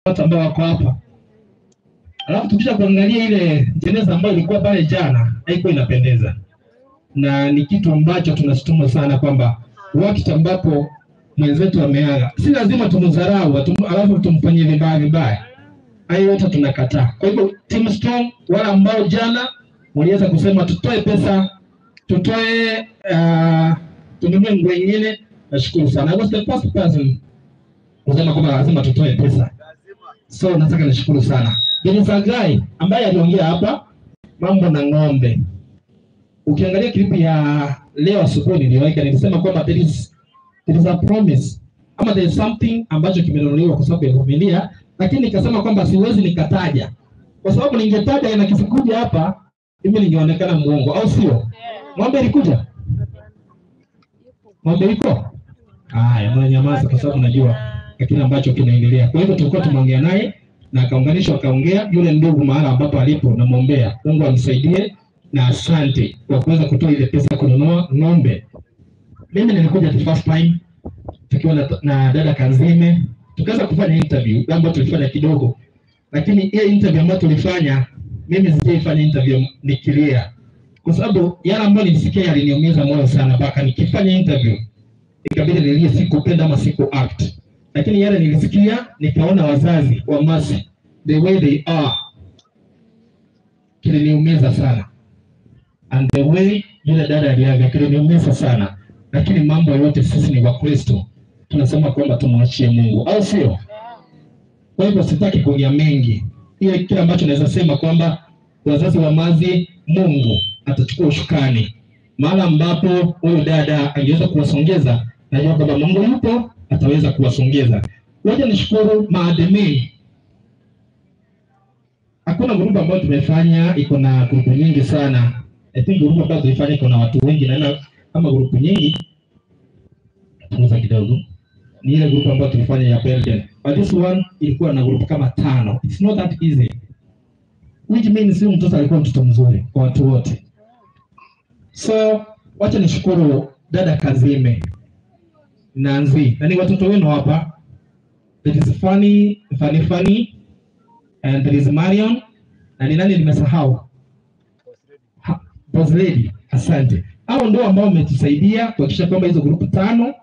Watu ambao wako hapa. Alafu tukisha kuangalia ile jeneza ambayo ilikuwa pale jana, haikuwa inapendeza, na ni kitu ambacho tunashutumu sana kwamba wakati ambapo mwenzetu ameaga, si lazima tumdharau alafu tumfanyie vibaya vibaya. Hayo yote tunakataa. Kwa hivyo Team Strong, wale ambao jana waliweza kusema tutoe pesa, tutoe tununue nguo nyingine, nashukuru sana. I was the first person kusema kwamba lazima tutoe pesa. So nataka nishukuru sana There is a guy ambaye aliongea hapa mambo na ng'ombe. Ukiangalia clip ya leo asubuhi niliweka, nilisema kwamba there is a promise ama there is something ambacho kimenunuliwa kwa sababu ya familia, lakini nikasema kwamba siwezi nikataja kwa sababu ningetaja na kisikuja hapa mimi ningeonekana muongo, au sio? Ng'ombe ilikuja? Ng'ombe iko? Haya, mnanyamaza kwa sababu najua kile ambacho kinaendelea. Kwa hivyo tulikuwa tumeongea naye na akaunganishwa, akaongea yule ndugu mahala ambapo alipo, namwombea Mungu amsaidie na asante kwa kuweza kutoa ile pesa kununua ng'ombe. Mimi nilikuja the first time tukiwa na dada Kanzime, tukaweza kufanya interview ambayo tulifanya kidogo, lakini ile interview ambayo tulifanya, mimi sijaifanya interview nikilia, kwa sababu yale ambayo nilisikia yaliniumiza moyo sana, mpaka nikifanya interview ikabidi nilie, sikupenda ama siku act, lakini yale nilisikia, nikaona wazazi wa Mercy the way they are, kiliniumiza sana, and the way yule dada aliaga kiliniumiza sana, lakini mambo yote sisi ni Wakristo, tunasema kwamba tumwachie Mungu, au sio? Kwa hivyo sitaki kuongea mengi, ile kile ambacho naweza sema kwamba wazazi wa Mercy, Mungu atachukua ushukani mahala ambapo huyu dada angeweza kuwasongeza, najua kwamba Mungu yupo ataweza kuwasongeza. Wacha nishukuru maadmin. Hakuna grupu ambayo tumefanya iko na grupu nyingi sana. I think grupu ambayo tulifanya iko na watu wengi na kama grupu nyingi punguza kidogo. Ni ile grupu ambayo tulifanya ya Belgium. But this one ilikuwa na grupu kama 5. It's not that easy. Which means huyu mtoto alikuwa mtoto mzuri kwa watu wote. So wacha nishukuru dada Kazime Nanzi, na ni watoto wenu hapa. There is Funny, Funny, Funny, and there is Marion, na ni nani nimesahau? Boss Lady, asante. Hao ndio ambao wametusaidia kuhakikisha kwamba hizo grupu 5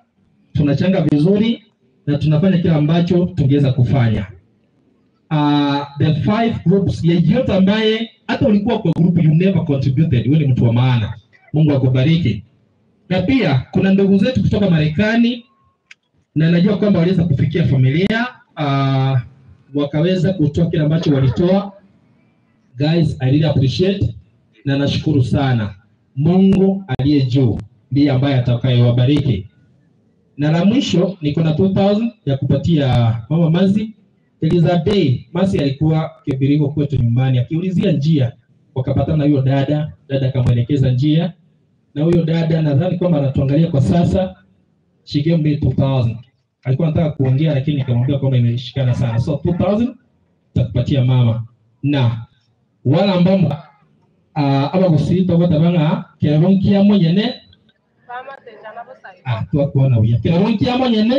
tunachanga vizuri na tunafanya kila ambacho tungeweza kufanya. The 5 groups, yeyote ambaye hata ulikuwa kwa group you never contributed, wewe ni mtu wa maana. Mungu akubariki. Na pia kuna ndugu zetu kutoka Marekani na najua kwamba waliweza kufikia familia, wakaweza kutoa kile ambacho walitoa. Guys, I really appreciate na nashukuru sana. Mungu aliye juu ndiye ambaye atakayewabariki. Na la mwisho niko na 2000 ya kupatia mama Mercy. There is a day Mercy alikuwa Kibiriko kwetu nyumbani akiulizia njia, wakapatana na huyo dada, dada akamwelekeza njia, na huyo dada nadhani kwamba anatuangalia kwa sasa. She gave me 2000. Alikuwa anataka kuongea lakini nikamwambia kwamba imeshikana sana. So 2000 nitakupatia mama. Na wala ambao abagusita batabanga kerero mwenyene tuwakuona uya kerero mwenyene.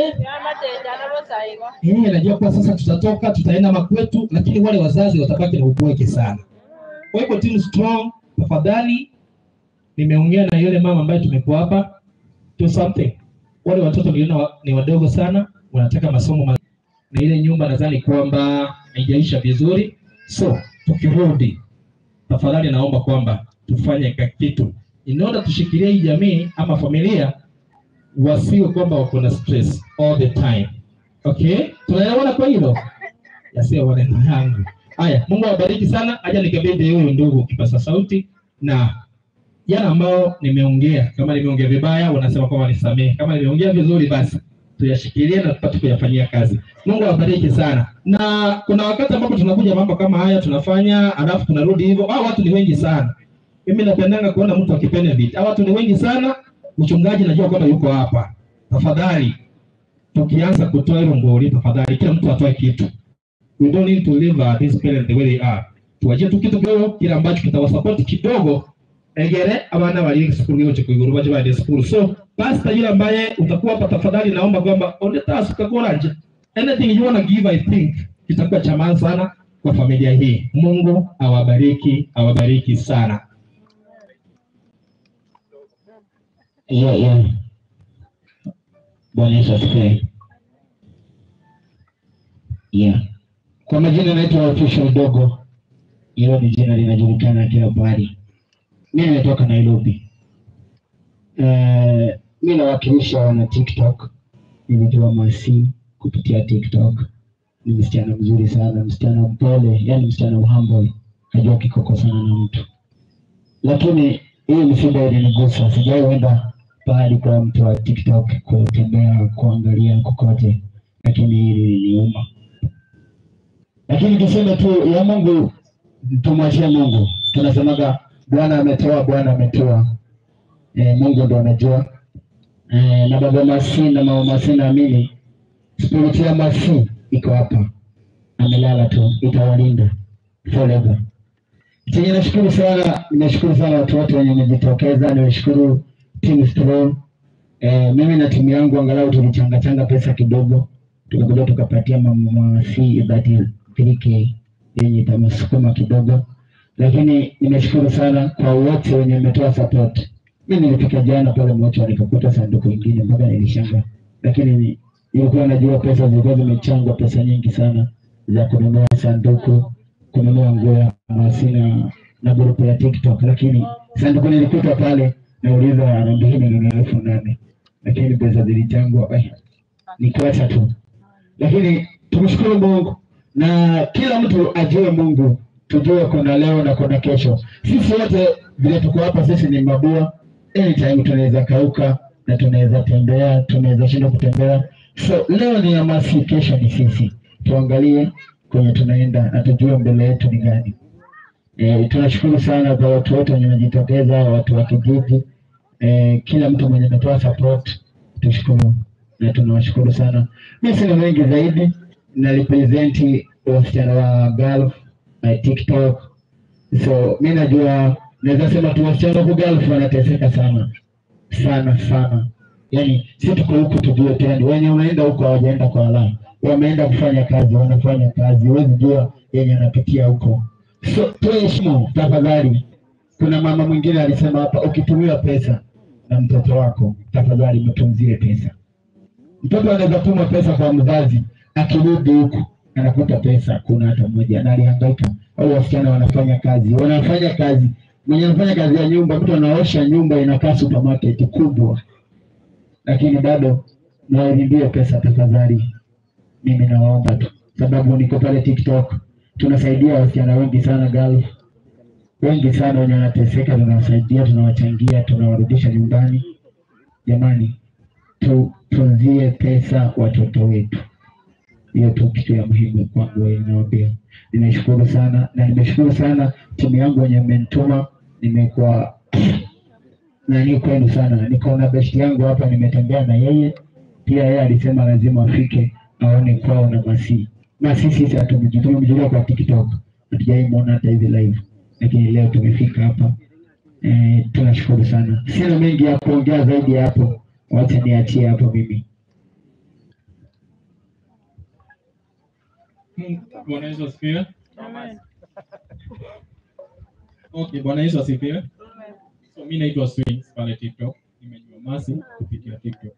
Najua kwa sasa tutatoka tutaenda makwetu, lakini wale wazazi watabaki na upweke sana. Kwa hivyo team strong, tafadhali, nimeongea na yule mama ambaye tumekuwa hapa, do something. Wale watoto niliona ni wadogo sana, wanataka masomo na ile nyumba nadhani kwamba haijaisha vizuri. So tukirudi, tafadhali naomba kwamba tufanye kitu in order tushikilie hii jamii ama familia wasiwe kwamba wako na stress all the time. Okay? Tunaelewana kwa hilo? Yasiyo maneno yangu. Haya, Mungu awabariki sana. Acha nikabidhi huyu ndugu kipasa sauti, na jana ambao nimeongea, kama nimeongea vibaya wanasema kwamba nisamehe, kama nimeongea vizuri basi tuyashikilie na tupate kuyafanyia kazi. Mungu awabariki sana. Na kuna wakati ambapo tunakuja mambo kama haya tunafanya, alafu tunarudi hivyo. Hao watu ni wengi sana. Mimi napendanga kuona mtu akibenefit. Hao watu ni wengi sana. Mchungaji najua kwamba yuko hapa. Tafadhali tukianza kutoa hilo ngoli, tafadhali kila mtu atoe kitu. We don't need to leave these parents the way they are. Tuwachie tu kitu kidogo kile ambacho kitawasupport kidogo. Egere abana bali school yote kuiguru baje baende school. So pastor yule ambaye utakuwa hapa, tafadhali naomba kwamba ondeta sukakora nje. Anything you want to give, I think. Kitakuwa cha maana sana kwa familia hii. Mungu awabariki, awabariki sana. Yeah. Bwana Yesu asifiwe. Yeah. Kwa majina naitwa Official Dogo. Hilo ni jina linajulikana kila pahali. Mimi natoka Nairobi. Mimi nawakilisha wana TikTok. Nilijua Mercy kupitia TikTok. Ni msichana mzuri sana, msichana mpole, yani msichana humble, hajua kikokosana na mtu. Lakini hii msiba ilinigusa, sijawahi pahali kwa mtu wa TikTok kutembea kuangalia kokote, lakini hili liliniuma. Lakini tuseme tu ya Mungu, tumwachie Mungu. Tunasemaga Bwana ametoa, Bwana ametoa. Mungu ndo anajua. Na baba Mercy na mama Mercy, naamini spirit ya Mercy iko hapa, amelala tu, itawalinda forever. Chenye nashukuru sana, nimeshukuru sana watu wote wenye wamejitokeza, nimeshukuru team Strong. Mimi na timu yangu angalau tulichanga changa pesa kidogo, tukakuja tukapatia mama Mercy that is 3k yenye itamsukuma kidogo, lakini nimeshukuru sana kwa wote wenye mmetoa support. Mimi nilifika jana pale mocho nikakuta sanduku ingine mpaka nilishangaa, lakini nilikuwa najua pesa zilikuwa zimechangwa, pesa nyingi sana za kununua sanduku, kununua nguo ya Mercy na grupu ya TikTok, lakini sanduku nilikuta pale, nauliza anaambia ni 8,000, lakini pesa zilichangwa ni kuacha tu. Lakini tumshukuru Mungu na kila mtu ajue Mungu, tujue kuna leo na kuna kesho. Sisi wote vile tuko hapa, sisi ni mabua, anytime tunaweza kauka na tunaweza tembea, tunaweza shindwa kutembea. So leo ni ya Mercy, kesho ni sisi. Tuangalie kwenye tunaenda na tujue mbele yetu ni gani. Tunashukuru sana kwa watu wote wenye wamejitokeza, watu wa kijiji, kila mtu mwenye ametoa support, tushukuru na tunawashukuru sana. Mimi sina mengi zaidi, na represent wasichana wa Gulf na TikTok. So mimi najua naweza sema tu wasichana wa Gulf wanateseka sana sana sana. Yaani si tuko huku tujue tena, wenye unaenda huko hawajaenda kwa wala, wameenda kufanya kazi, wanafanya kazi, huwezi jua yenye anapitia huko. So tuheshimu tafadhali. Kuna mama mwingine alisema hapa, ukitumiwa pesa na mtoto wako tafadhali mtunzie pesa. Mtoto anaweza tuma pesa kwa mzazi, akirudi huku anakuta pesa kuna hata mmoja, na alihangaika. Au wasichana wanafanya kazi, wanafanya kazi, mwenye anafanya kazi ya nyumba, mtu anaosha nyumba inakaa supermarket kubwa, lakini bado nawalindie pesa tafadhali. Mimi nawaomba tu, sababu niko pale TikTok, tunasaidia wasichana wengi sana, girls wengi sana wenye wanateseka, tunawasaidia, tunawachangia, tunawarudisha nyumbani. Jamani, tutunzie pesa watoto wetu. Hiyo tu kitu ya muhimu kwangu, nawaambia. Nimeshukuru sana na nimeshukuru sana timu yangu wenye mmenituma, nimekuwa nani kwenu sana. Niko na best yangu hapa, nimetembea na yeye pia, yeye alisema lazima afike aone kwao na Mercy. Mercy sisi hatumjui, tumemjulia kwa TikTok, hatujaimuona hata hivi live, lakini leo tumefika hapa. Tunashukuru sana. Sina mengi ya kuongea zaidi ya hapo, wacha niachie hapo mimi. Bwana Yesu asifiwe. Okay, Bwana Yesu asifiwe. So mimi naitwa Swings pale TikTok. Nimejua Mercy kupitia TikTok.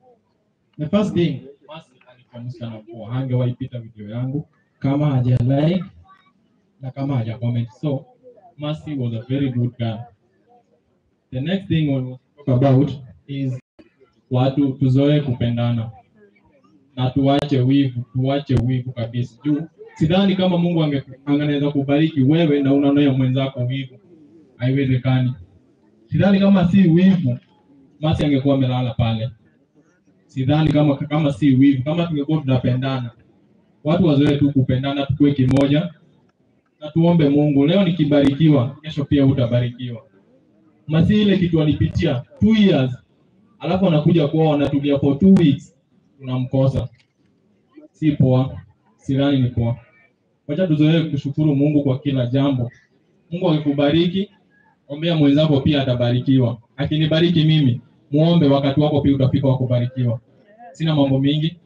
The first thing, Mercy alikuwa msichana poa, hangewahi pita video yangu kama haja like na kama haja comment. So Mercy was a very good girl. The next thing we will talk about is watu tuzoe kupendana na tuache wivu, tuache wivu kabisa. Juu sidhani kama Mungu anaweza kubariki wewe na unaonea mwenzako wivu, haiwezekani. Sidhani kama si wivu Mercy angekuwa amelala pale. Sidhani kama si wivu, kama tungekuwa tunapendana. Watu wazoe tu kupendana, tukue kimoja na tuombe Mungu. Leo nikibarikiwa, kesho pia utabarikiwa. Mercy ile kitu alipitia 2 years, alafu anakuja kuoa, wanatulia for 2 weeks, tunamkosa. Si poa, sidhani ni poa. Wacha tuzoee kushukuru Mungu kwa kila jambo. Mungu akikubariki, ombea mwenzako pia atabarikiwa. Akinibariki mimi, muombe, wakati wako pia utafika wa kubarikiwa. Sina mambo mingi,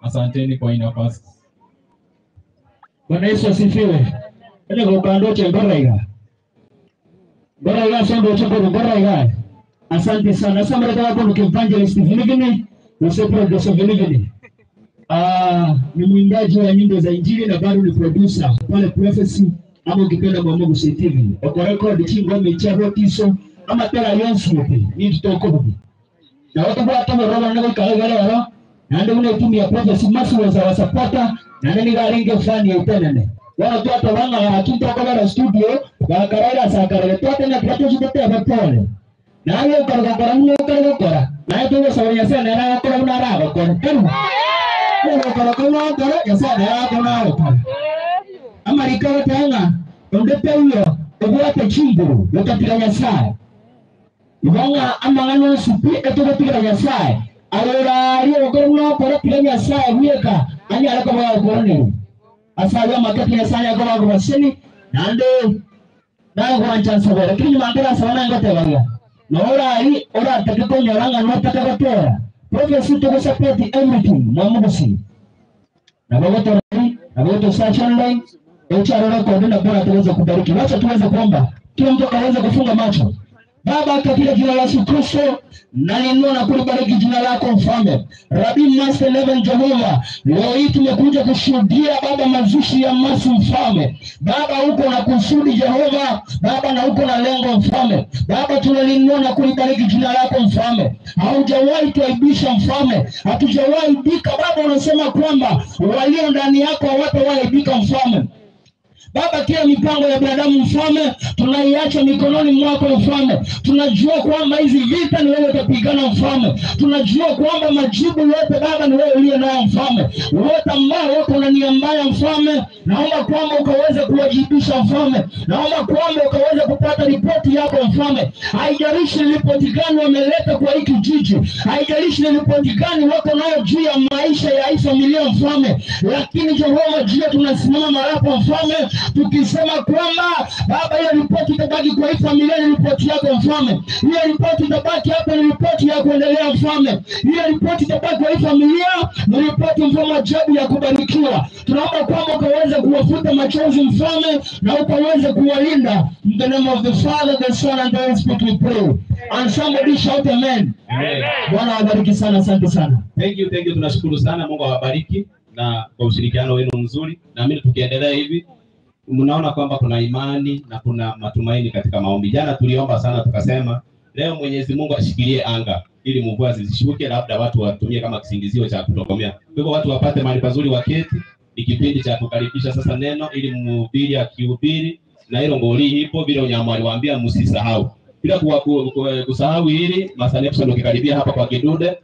asanteni kwa hii nafasi. Bwana Yesu asifiwe. Onye gokandoche ngorora iga. Ngorora iga ase ondoche nkoru ngorora iga. Asante sana. Ase amoreta bakoruka Evangelist Vinivini, gose Producer Vinivini. Ah, ni mwimbaji wa nyimbo za Injili na bado ni producer pale Prophecy ama ukipenda Mama Gusii TV. Okorekodi chingome chia rotiso ama tera yonsi yote. Ni tutoko. Na watu bwate bororo bane goikara iga rero, naende buna etimu ya Prophecy Mercy was our supporter, naende nigo arenge fan ya itenene. Bono twateba ng'a gaki ntokobera studio, gakaraire ase akarere, twatenya kera tochi totebe pole. Naye okare gokora buna okare gokora, naye togosaba Nyasaye nere agokora buna aragokore. Karibu. Ogokora buna okore, Nyasaye nere agokora buna aragokore. Amariko agoteba ng'a onde taiyo obwate chinguru gotatiga Nyasaye. Igo ng'a amang'ana onsi pi etogotigera Nyasaye, arorarie ogokora buna okora tiga Nyasaye bweka, anyare koba agokoranerwa. Ase aywo amaketi Nyasaye akoba agobaseni, naende nagwancha nsabere. Lakini nyuma ntarasaba naye ngoteba iga, norari oratake konyora ng'a notake gotera. Prophecy togosupport everything mwamogusii. Nabo gotorari, nabo gotosearch online, ocharo record na Bwana ataweza kubariki. Wacha tuweze kuomba. Kila mtu akaweze kufunga macho. Baba, katika jina la Yesu Kristo, nalinua na kulibariki jina lako Mfalme. Rabi Master Eleven Jehova, leo hii tumekuja kushuhudia Baba mazishi ya Mercy Mfalme. Baba, uko na kusudi Jehova, Baba, na uko na lengo Mfalme. Baba, tunalinua na kulibariki jina lako Mfalme. Haujawahi tuaibisha Mfalme, hatujawahi ibika Baba. Unasema kwamba walio ndani yako hawatawaibika Mfalme. Baba, kila mipango ya binadamu Mfalme tunaiacha mikononi mwako Mfalme. Tunajua kwamba hizi vita ni wewe utapigana Mfalme. Tunajua kwamba majibu yote Baba ni wewe uliye nayo Mfalme. Wote ambao wako na nia mbaya Mfalme, naomba kwamba ukaweze kuwajibisha Mfalme. Naomba kwamba ukaweze kupata ripoti yako Mfalme. Haijalishi ni ripoti gani wameleta kwa hiki kijiji, haijalishi ni ripoti gani wako nayo juu ya maisha ya hii familia Mfalme, lakini Jehova, juu tunasimama marapo Mfalme, tukisema kwamba Baba, hiyo ripoti itabaki kwa hii familia, ni ripoti yako Mfalme. Hiyo ripoti itabaki hapa, ni ripoti ya kuendelea Mfalme. Hiyo ripoti itabaki kwa hii familia, ni ripoti Mfalme ajabu ya kubarikiwa. Tunaomba kwamba ukaweze kuwafuta machozi Mfalme, na ukaweze kuwalinda. In the name of the Father, the Son and the Holy Spirit we pray. And somebody shout amen. Amen. Bwana awabariki sana, asante sana. Thank you, thank you. Tunashukuru sana, Mungu awabariki na kwa ushirikiano wenu mzuri. Naamini tukiendelea hivi, mnaona kwamba kuna imani na kuna matumaini katika maombi. Jana tuliomba sana, tukasema leo Mwenyezi Mungu ashikilie anga ili mvua zisishuke, labda watu watumie kama kisingizio cha kutokomea. Kwa hivyo watu wapate mahali pazuri waketi. Ni kipindi cha kukaribisha sasa neno, ili mhubiri akihubiri na hilo ngoli ipo vile Onyamu aliwaambia msisahau. Bila kusahau hili, Master Nepson ukikaribia hapa kwa kidude.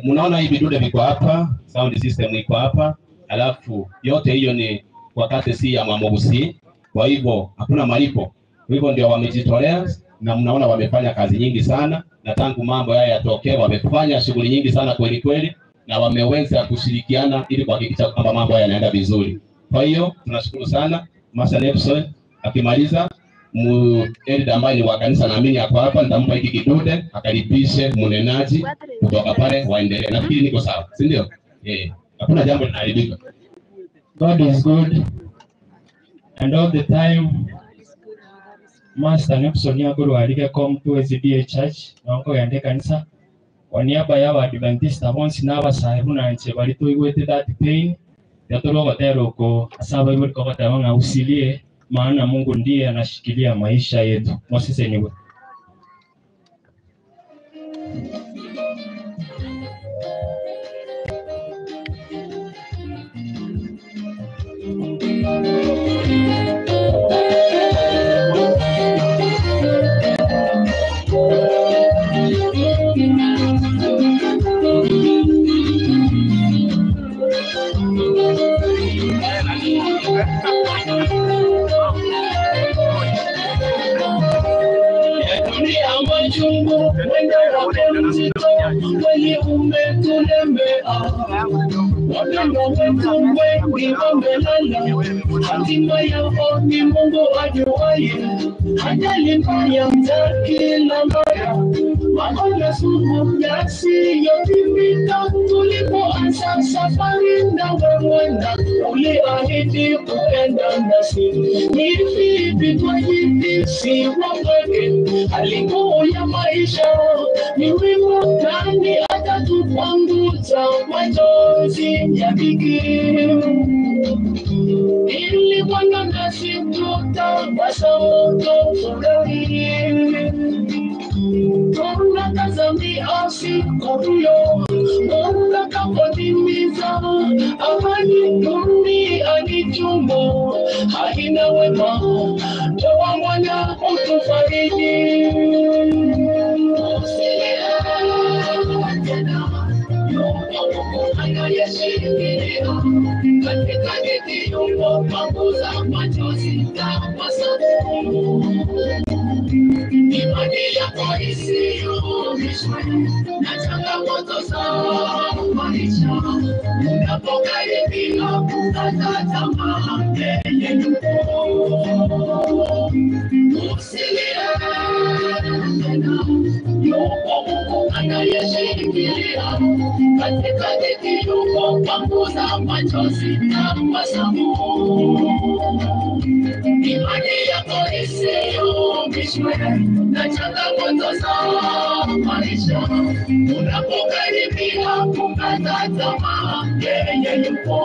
Mnaona hii vidude viko hapa, sound system iko hapa, alafu yote hiyo ni kwa courtesy ya Mwamugusi. Kwa hivyo hakuna malipo. Kwa hivyo ndio wamejitolea na mnaona wamefanya kazi nyingi sana, na tangu mambo haya yatokee wamefanya shughuli nyingi sana kweli kweli, na wameweza kushirikiana ili kuhakikisha kwamba mambo haya yanaenda vizuri. Kwa hiyo tunashukuru sana Master Nepson. Akimaliza elder ambaye ni wa kanisa naamini ako hapa, nitampa hiki kidude akaribishe mnenaji kutoka pale waendelee. Nafikiri niko sawa, si ndio? Hakuna jambo linaharibika. God is good and all the time. Master Nepson yakorwarire come to SDA Church nonko kanisa kwa niaba ya Waadventista bonsi n'abasae buna nche bari toigwete that pain yatoro uko asaba iburi kogoteba ng'a usilie, maana Mungu ndiye anashikilia maisha yetu. Mosiseniwe. Dunia machungu, mwendo wake mzito. Kweli umetulemea, wapendwa wetu wengi wamelala, hatima yao ni Mungu ajuaye. Ajali mbaya za kila mara, magonjwa sugu yasiyopimika. Tulipoanza safari nawe Bwana, uliahidi kuenda nasi. Ni vipi twajihisi wapweke? Hali ngumu ya maisha ni wimbo gani atatupanguza machozi ya dhiki? Ili Bwana nasi tutabasamu tufurahi. Tunatazamia siku hiyo utakapotimiza ahadi. Dunia ni chungu, haina wema. Toa Bwana utufariji. Usilie tena, yupo Mungu anayeshikilia katika dhiki, yupo panguza machozi tabasamu. Imani yako isiyumbishwe na changamoto za maisha. Unapokaribia kukata tamaa, yeye yupo. Usilie tena, yupo Mungu anayeshikilia katika dhiki, yupo panguza machozi tabasamu. Imani yako isiyumbishwe na changamoto za maisha. Unapokaribia kukata tamaa, yeye yupo.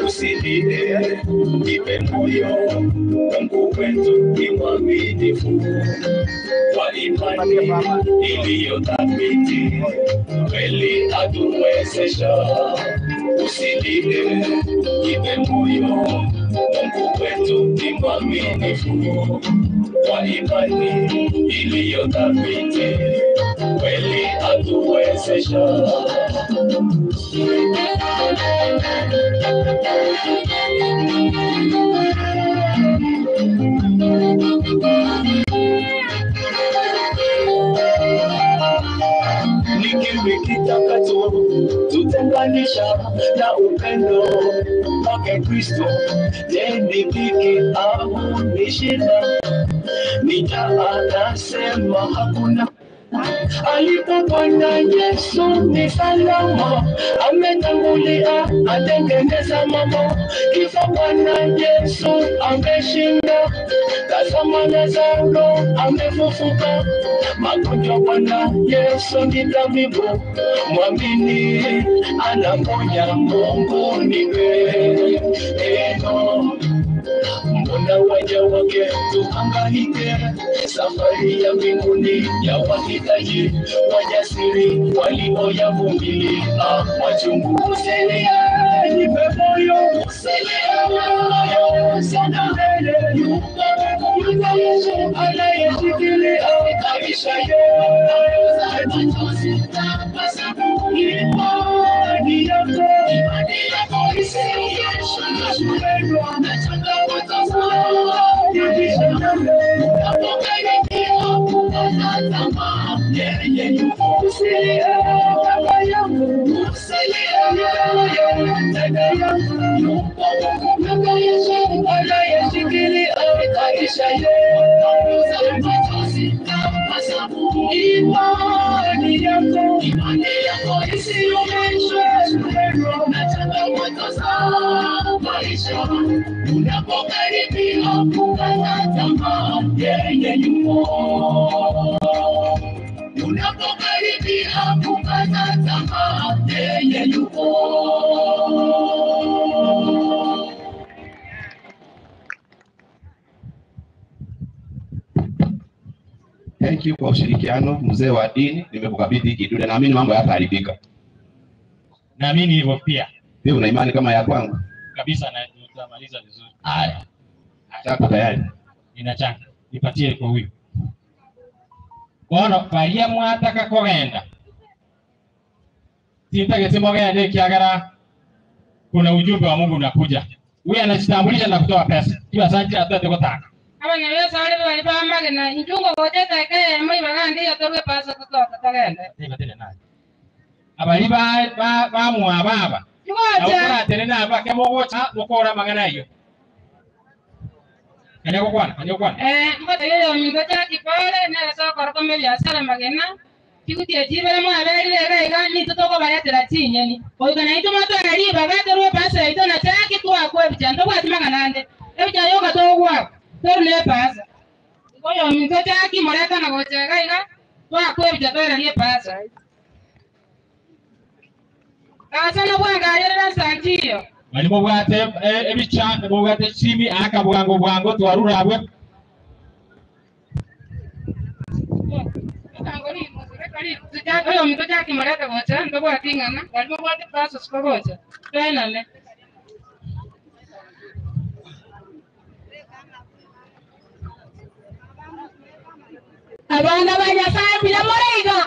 Usilie, jipe moyo, Mungu wetu ni mwaminifu. Kwa imani iliyo thabiti, kweli atuwezesha. Usilie, jipe moyo, Mungu wetu ni mwaminifu. Kwa imani iliyo thabiti, kweli atuwezesha. Ni kipi kitakacho tutenganisha na upendo wake Kristo? Je, ni dhiki au ni shida? Ni njaa? Nasema hakuna. Alipo Bwana Yesu ni salama, ametangulia atengeneza mambo. Kifo Bwana Yesu ameshinda, tazama Lazaro amefufuka. Magonjwa Bwana Yesu ni tabibu, mwamini anaponya. Mungu ni pendo. Mbona waja wake tuhangaike? Safari ya mbinguni ya wahitaji wajasiri walioyavumilia machungu. Usilie, jipe moyo, usilie moyo, songa mbele. Yupo Mungu Yesu anayeshikilia maisha yetu. Imani yako, imani yako isiyeshindwa na changamoto za maisha. Unapokaribia kukata tamaa, yeye yupo. Usilie baba yangu, usilie dada yangu, yupo Mungu baba Yesu anayeshikilia maisha yetu. Imani yako, imani yako isiyumishwe na changamoto za maisha. Unapokaribia kukata tamaa, yeye yupo. Unapokaribia kukata tamaa, yeye yupo. Thank you kwa ushirikiano mzee wa dini, nimekukabidhi kidude, naamini mambo hayataharibika. Naamini hivyo pia Pia una imani kama ya kwangu? kabisa, na tutamaliza vizuri. Haya, chako tayari. Ninachanga, nipatie kwa huyu bono baria mwataka kogenda sintagete mogende kiagara kuna ujumbe wa Mungu unakuja. Huyu anajitambulisha na kutoa pesa. Hiyo asante atate kutaka. Abanyabesa are bari bamagena inchu ngogocha edaika eyemo ibaga ndiyo torwe pasa totoke togende. Teba tena naye. Abari ba ba bamwa baba. Ngocha. Nabo koratenena aba kemogocha mokora amang'ana ayio. Kanya gokwana, kanya gokwana. Ngotebi oyominto Jackie pore nere sokoro kome ebiasara magena chigutie chibere mwaberire iga iga nintwe tokobaretera chinyeni goika naintwe motoe ribaga torwe epasa yaito na Jackie twakwa ebicha ntobwati mang'ana ande ebicha yoka togwakwa toru na epasa igo oyominto Jackie moretana gocha iga iga twakwa ebicha toererie epasa Ase nobwangayerera nsanchiyo. Bari mobwate ebicha mobwate chimi aka bwango bwango twarure abwe. Oyominto Jackie morete gocha ntobwati ing'ana bari mobwate pasa gocha toenane. Abana ba Nyasaye mbuya more iga.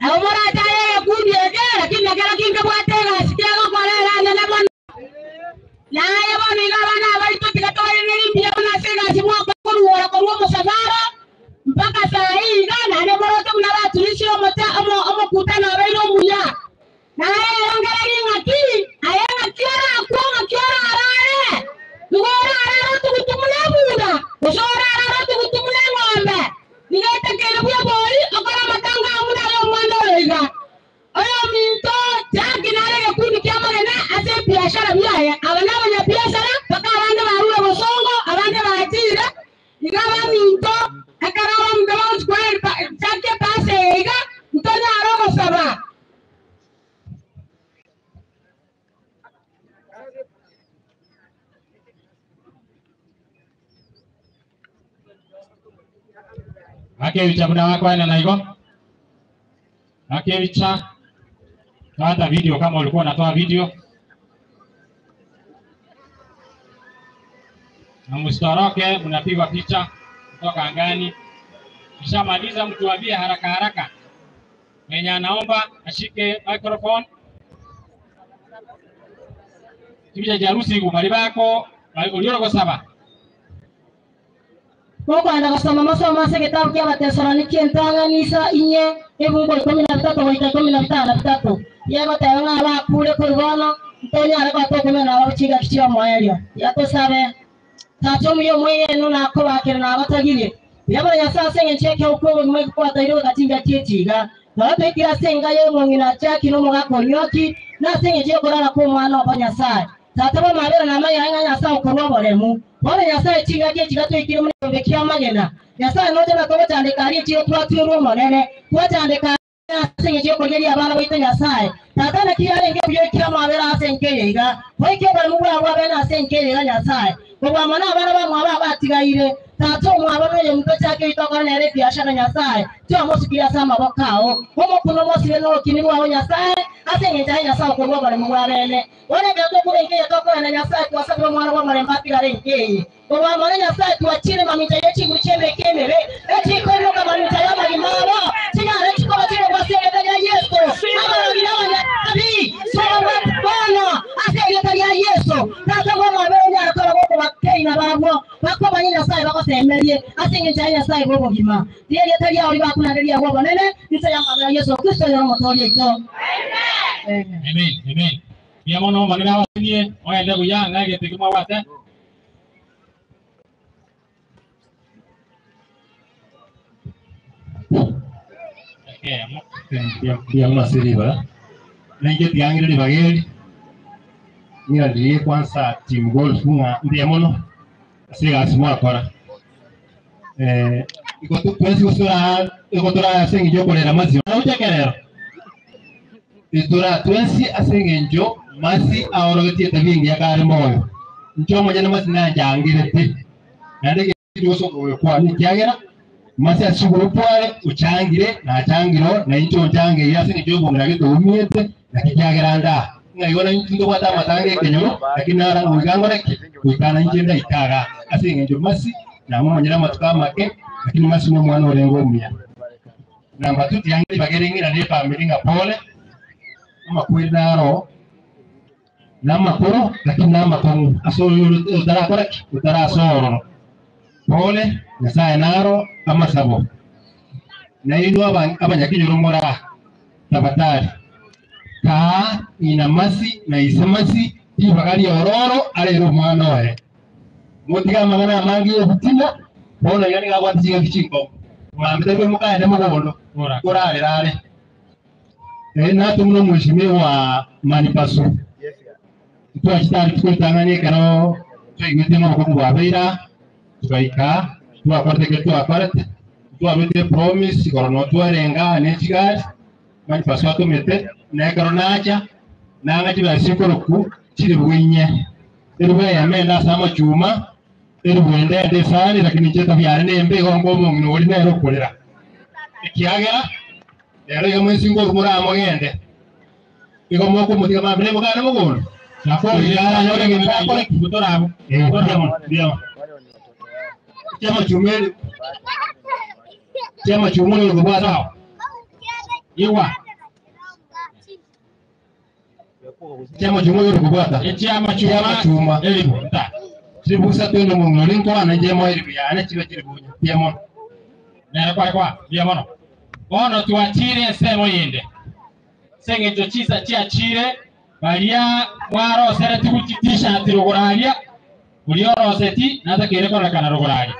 Nabo morachaye egekundi eke, lakini nekero kinkebwate egasi kiagokora ere anene mono. Naye bono iga abana abaito tiga torenere mbuya buna ase egasi mwakoruora korwa omosafara mpaka saa hii iga, naende moroche buna baturisia omote omokutano obeire omuya. Naye ongereri ng'aki, aye ng'aki orakwe, ng'aki orarare. Nigo orarare otugutumuna ebunda, gose orarare otugutumuna eng'ombe. Nigo etakeire buya bori okore amatanga amo naye omwana oyo iga. Oyominto Jackie nare egekundi ki'amagena ase ebiashara biaye. Aba nabanyabiashara, mpaka abande barure bosongo, abande bachire. Iga abaminto, ekero abaminto bagochia koa Jackie epasi eye iga, ntonyare ogosaba. Akebicha buna bakwana na igo. Akebicha hata video kama ulikuwa unatoa video. Na msitoroke, mnapigwa picha kutoka angani. Kishamaliza mtuambie haraka haraka. Mwenye anaomba ashike microphone. Kibija cha harusi bari bako uliorogosaba. Mokwenda gosoma masomo ase egetabu kia Abatesaloniki entang'anisa inye ebungo 13 goika 53. Yegoteba ng'a bakure korwa bono ntonyare gotoa okomenya nabo chingaki chia omoerio. Yatosabe tata omuya omwegenu nakobakera nabatagirie. Buya bono Nyasaye ase eng'encho y'ekegoku obogima egokwataire goika chingaki echi iga. Nabo toikire ase enga y'omong'ina Jackie na omogaka Onyoki na ase eng'encho y'okorara kwa omwana obo Nyasaye. Tata bw'amabera namanya ng'a Nyasaye okorwa oboremu. Bono Nyasaye chingaki echi iga toikire muna ekiombe kia amagena. Nyasaye noche na togochandeka aria echiro twatwerwa omonene. Twachandeka ase eng'encho y'okorigereria abana baito Nyasaye. Tata naki yarenge buya oikire amabera ase enka eye iga. Goika oboremu bwabo bwabene ase enka eye iga Nyasaye. Kobua mono abana bamwabo abatigaire. Tata omwabo noyo omonto chake oito okore nere ebiashara Nyasaye. Twamosukirie ase amaboko ao. Omokuno omosire norokini rwao Nyasaye ase eng'encho ya Nyasaye okorwa oboremu bwabene. Bono ekero tokure enka eye tokogenda Nyasaye twasabire omwana bw'omorembe atigare enka eye. Kobua mono Nyasaye twachire mamincha y'echinguru chi'emeke emebe. Echikoiroka mamincha y'amagima abo. Chinyare chikoba chirogwa ase erieta ria Yeso. Abarogi n'abanyabibi tobabwate bono ase erieta ria Yeso. Tata bw'omwabera onyare koba gokobakeina barabwo bakomanye Nyasaye bagosemerie ase eng'encho ya Nyasaye bw'obogima. Rierieta riao ribakunande riagwo obonene inse y'amabera Yeso Kristo oyore omotoori oito. Amen. Amen. Mbuya mono omonene abasinie ogende buya ng'a egento ekio mwabwate. Mbuya mono ase ribaga. Nainche tiang'ire ribaga eri, ng'iranirie kwanza team golf ng'a mbuya mono ase egasi mwakora. Igo twensi gose tora igo tora ase eng'encho yokorera Masi ogochekerera. Itora twensi ase eng'encho Masi aorogetie etabia engiya kare moyo. Inche omonyene Masi nanchangirete. Naende gose okwane ekiagera Masi ase chigroup are ochangire nachangire na inche ochangeire ase eng'encho yobong'ina gete oumiete naki kiagera ndaa. Ng'a igo nainche ntobwate amatanga ekenyoro lakini nara goika ngore ki goika nainche ndaika iga ase eng'encho Masi namomonyere amatuko amake lakini Masi na omwana orenge omuya. Namba two tiangire bagere ng'ina na efamily ng'a pole amakweri naro namakoro lakini namakong'u ase oyo otarakora ki otarasororo. Pole, Nyasaye naro amasabo, nainwe abanyakenyoro more aa, tafadhali kaa ng'ina Mercy na ise Mercy ribaga riororo arere omwana oye. Motige amang'ana amange y'obutina, bono iga nigo abwate chingaki chinkong'u. Mambia tari koimoka aende mogondo, korarera are. Ee, natomire omweshimiwa Manipaso. Ntwachete aria rituko ritang'ani ekero twaigwete ng'a obokong'u bwabeire aa, togaika twakorete ekero twakorete, ntwabete epromise igoro noo twarenge aa ne chigari, Manipaso atomete, na ekero nacha, nang'a chibesa chikorokwa chilifu inye, elifu eyemo ende ase amachuma, elifu ende ende esani, lakini inche etabia yane nembe igo nkoa omong'ina oria nere okorera, ekiagera rero iga mwensi nkorwa more amo gende. Igo mokomotiga mambia na emoganda mogondo, na koira aranyore egento akore ki? Eh, mbuya mono, mbuya mono. Chiamachuma eri, chiamachuma ori kobwata ao. Igwa. Chiamachuma ori kobwata. Chiamachuma elifu nta. Chilifu isato ende omong'ina ori nkwana inche moe elifu yane chibe chilifu inye. Mbuya mono. Nere kware kwa, mbuya mono. Bono twachire ensemo yende. Ase engencho chinsa chiachire, baria mwaroseretigwe chitishati rogoro aria, oria oroseti natakeire kororekana rogoro aria.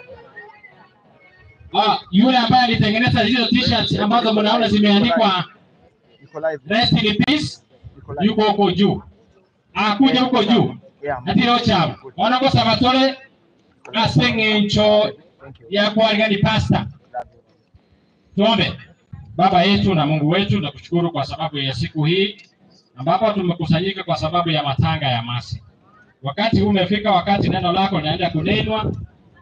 Ah, yule ambaye alitengeneza hizo t-shirts ambazo mnaona zimeandikwa rest in peace yuko huko juu, akuja huko juu natire ochabo bono gosaba tore ase eng'encho ya kwarigani pastor. Tuombe. Baba yetu na Mungu wetu, nakushukuru kwa sababu ya siku hii ambapo tumekusanyika kwa sababu ya matanga ya Mercy. Wakati huu umefika, wakati neno lako linaenda kunenwa.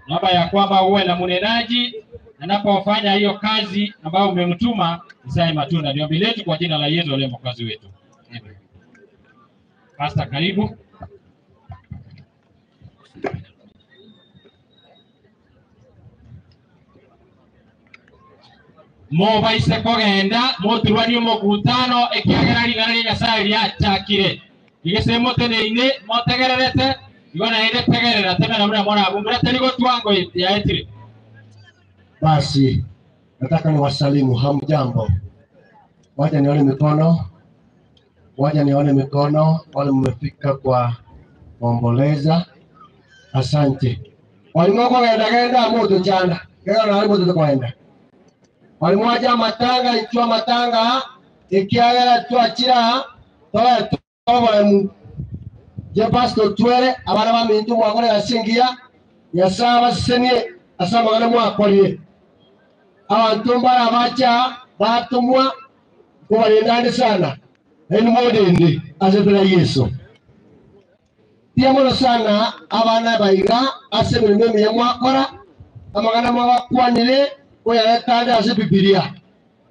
Naomba ya kwamba uwe na mnenaji anapofanya hiyo kazi ambayo umemtuma izae matunda. Ni ombi letu kwa jina la Yesu aliye mwokozi wetu. Amen. Pastor, karibu. Mobaise kogenda moturwanie omokutano, ekiagera ring'ana ria Nyasae riachakire. Rigese moteneine motegererete, igo naende tegerera, temena buna morabumbure, teri gotwa ngo yaetire. Basi nataka niwasalimu, hamjambo? Wacha nione mikono, wacha nione mikono, wale mmefika kwa kuomboleza. Asante. Walimu kugenda genda mutu chana kega na mutu tukwenda walimu aja matanga ichwa matanga ikiagera twachira toa toboremu je pastor twere abana ba mintu mwakore asingia Nyasaye abasesenie ase amang'ana mwakorire abanto mbara bacha batomwa nkobarenda ande sana naende modende ase epera Yeso. Mbuya mono sana abana baiga ase emeremo emiya mwakora, amang'ana mwabakwanire koyareta ande ase Ebibilia.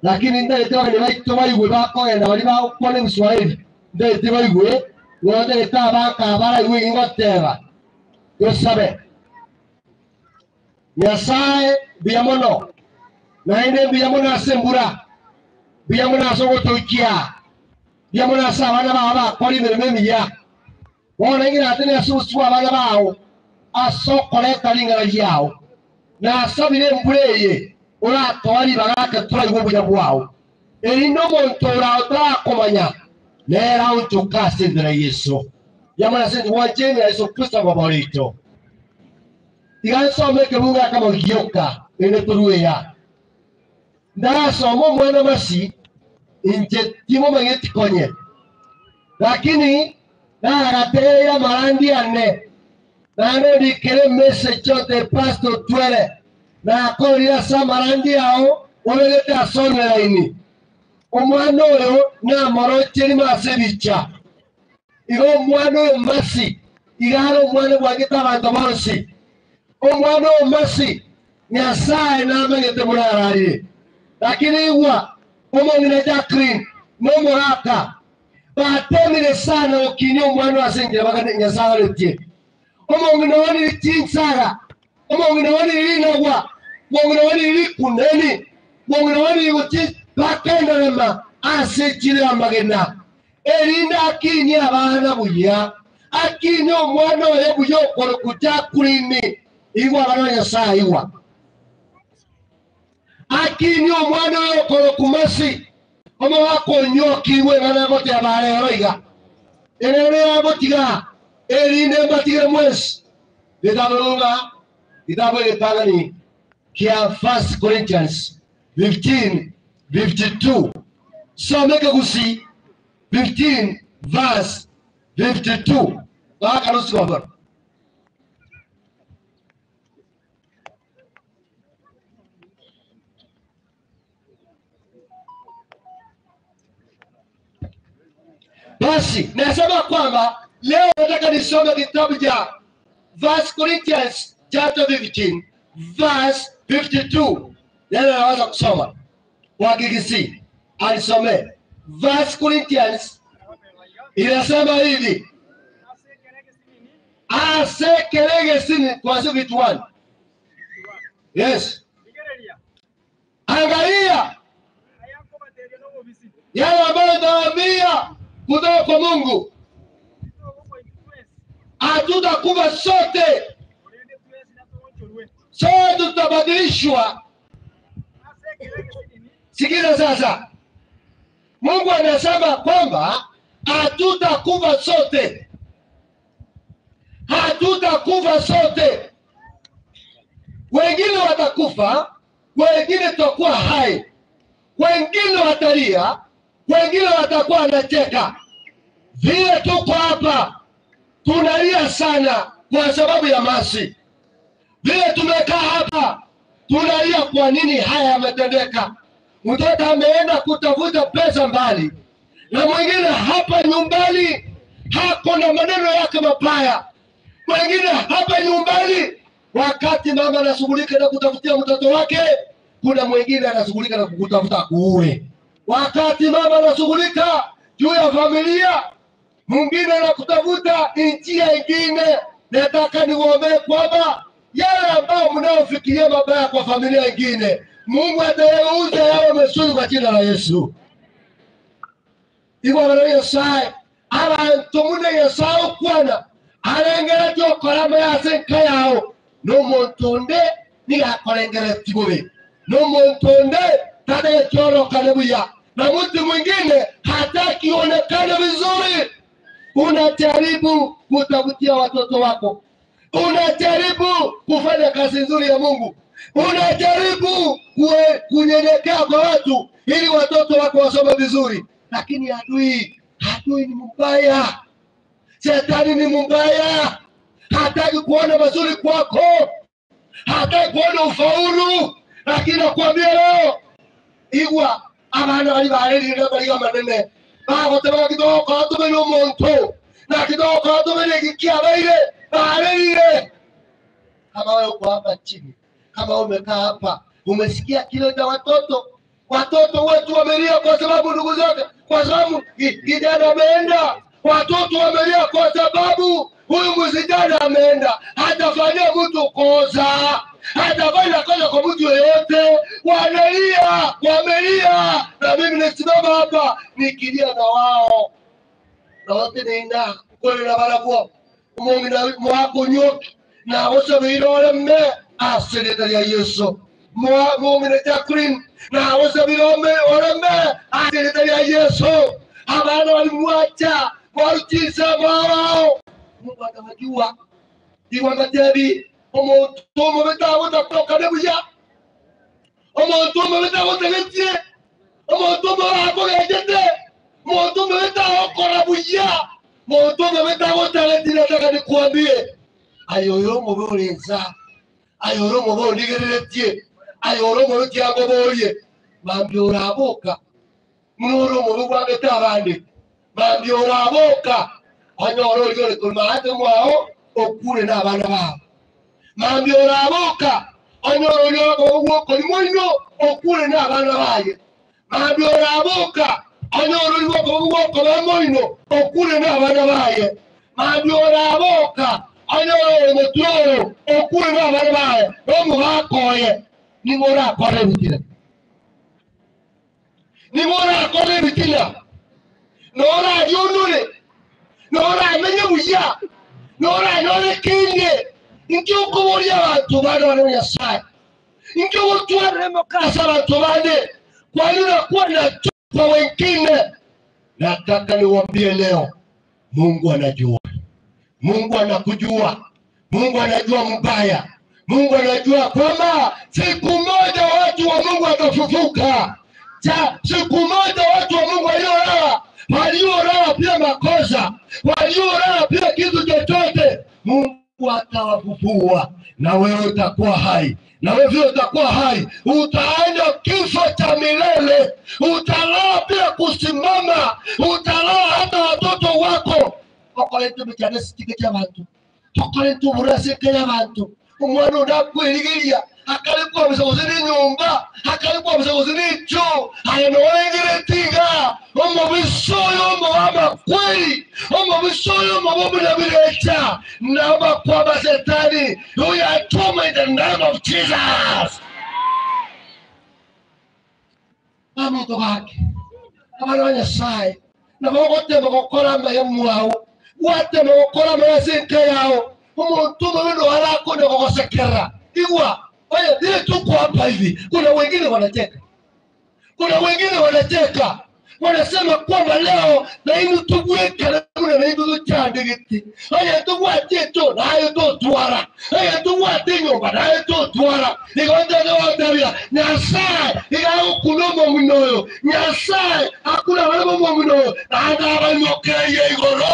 Lakini ntagete abageni baito baigwe bakogenda baria bagokwana Egeswahili, ntagete baigwe, igo ntagete abanto aba baraigwe eki ngoteba. Tosabe. Nyasae, mbuya mono, naende mbuya mono ase embura, mbuya mono ase ogotoikia, mbuya mono ase abana bao bakora emeremo emiya. Bono ing'irate ase obosio bw'abana bao ase okoreta ring'ana riao. Nasabire embura eye oratoa ribaga ake toraigwe obuya bwao, erinde omonto ora otarakomanya nere aonchoke ase enchera ya Yeso. Yamana ase enchera gwancha ime ya Yeso Kristo omobori oito. Tiga nsome ekebungo ekemo gioka, erinde torue ea. Ndarasome omwana Masi, inche timomanyeti konye, lakini nagategereire amarandi ane, naende ndikere emessage ote Pastor Otwere, nakorire ase amarandi ao obegete ase online. Omwana oyo namoroche rimo ase ebicha. Igo omwana oyo Mercy iga are omwana bwangete abanto bonsi. Omwana oyo Mercy Nyasae namanyete buna ararire. Lakini igwa, omong'ina Jacqueline na omogaka batemire sana gokinia omwana oyo ase enchera bagane Nyasae agoretie. Omong'ina oyo niri chinsaga, omong'ina oyo niri rinagwa, omong'ina oyo niri rikuneni, omong'ina oyo niri gochia mpaka enderema ase echiro y'amagena, erinde akinie abana buya, akinie omwana oye buya okorokwa Jacqueline. Igwa abana ba Nyasaye, igwa. Akinie omwana oyo okorokwa Masi, omogaka onyokigwe ing'ana agoteba rero iga, Ere yagotiga, erinde mbatigere mwensi. Getabu ng'a getabu egetang'ani kia First Corinthians 15 52 some ekegusii 15 verse 52 gakarusigwa bono. Basi nasema kwamba leo nataka nisome kitabu cha First Corinthians chapter 15 verse 52. Leo naweza kusoma kwa Kikisii, alisomee First Corinthians inasema hivi asekeregesini kuanzia 51. Yes, angalia yale ambayo naambia kutoka kwa Mungu, hatutakufa sote, sote tutabadilishwa. Sikiza sasa, Mungu anasema kwamba hatutakufa sote, hatutakufa sote. Wengine watakufa, wengine tutakuwa hai, wengine watalia, wengine watakuwa wanacheka. Vile tuko hapa tunalia sana kwa sababu ya Masi. Vile tumekaa hapa tunalia, kwa nini haya yametendeka? Mtoto ameenda kutafuta pesa mbali, na mwingine hapa nyumbani hako na maneno yake mabaya, mwingine hapa nyumbani wakati mama anashughulika na kutafutia mtoto wake, kuna mwingine anashughulika na kukutafuta kuue. Wakati mama anashughulika juu ya familia, mwingine anakutafuta njia ingine. Nataka niwaombee kwamba yale ambayo mnaofikiria mabaya kwa familia ingine, Mungu atayeuza yawe mazuri kwa jina la Yesu. Igwa bana Nyasaye abantu mune Nyasaye okwana arengeretie okora ase enka yao n'omonto onde nigo akorengeretie bobe n'omonto onde tadetie orokane buya na mtu mwingine hataki uonekane vizuri. Unajaribu kutafutia watoto wako, unajaribu kufanya kazi nzuri ya Mungu, unajaribu kunyenyekea kwa watu ili watoto wako wasome vizuri, lakini adui, adui ni mbaya, shetani ni mbaya, hataki kuona mazuri kwako, hataki kuona ufaulu, lakini nakwambia leo igwa abana bari barerire bariga manene bagotemaga kidoko atumire omonto na kidoko atumire giki abaire barerire. Kama wewe uko hapa chini, kama umekaa hapa, umesikia kilio cha watoto, watoto wetu wamelia kwa sababu ndugu zake, kwa sababu kijana ameenda. Watoto wamelia kwa sababu huyu msijana ameenda, hatafanyia mtu kosa, hatafanya kosa kwa mtu yeyote. Wanalia, wamelia, na mimi nisimama hapa nikilia na wao na wote nina kweli na barabwo umongina mwako nyoki na osabire mme asirita lya Yesu mongina Jacqueline na osabire oremme asirita lya Yesu. Abana walimwacha warutisa mwao, Mungu atawajua iwa matebi omuntu omubi tagotakoka buya omuntu omubi tagotegetie omuntu omubi akogejete omuntu omubi tagokora buya omuntu omubi tagotagetie. Nataka nikuambie ayo ore omubi orenza ayo ore omubi ondigereretie ayo ore omubi tiagoborie mambi oraboka muno ore omubi gwangete abande mambi oraboka onyore origore korwa mwao okure n'abana bao mambi oraboka onyore ori ogwokori moino okure n'abana baye mambi oraboka onyore ori ogwokoba moino okure n'abana baye mambi oraboka onyore ori motworo okure n'abana baye n'omugakoye nigo orakore ebitina nigo orakore ebitina norarionore noramenye buya noranyore kinge Inki okoboria abanto bande bare na Nyasae? Inki ogotwarera emoka ase abanto bande? Kwani unakwana tu kwa wengine. Nataka niwaambie leo, Mungu anajua. Mungu anakujua. Mungu anajua mbaya. Mungu anajua kwamba siku moja watu wa Mungu watafufuka. Cha siku moja watu wa Mungu waliolala, waliolala pia makosa, waliolala pia kitu chochote, Mungu atawafufua na wewe utakuwa hai, na wewe vile utakuwa hai, utaenda kifo cha milele, utalala bila kusimama, utalala hata watoto wako okoretwe mechane sitike cha bantu tokoretwe oburaseke y'abantu omwana onde akwerigeria akari kwabisa gose na enyomba akari kwabisa gose na echo aye noorengere tiga omobisa oyo omoba amakweri omobisa oyo omoba omunabirecha namakwaba setani uyatuma in the name of Jesus. Baminto gake abana ba Nyasaye nabo ogotema gokora amaya mwao gwatema gokora amaya ase enka yao omonto omobe noarakone gogosekera igwa oye vile tuko hapa hivi kuna wengine wanacheka kuna wengine wanacheka wanasema kwamba leo nainu tugwekara muna nainu tuchandegete oye tugwate echo naye totwara oye tugwate enyomba naye totwara igondegegotabia Nyasaye igagokuna omong'ina oyo Nyasaye akuna bare bomong'ina oyo naende abaimokereire igoro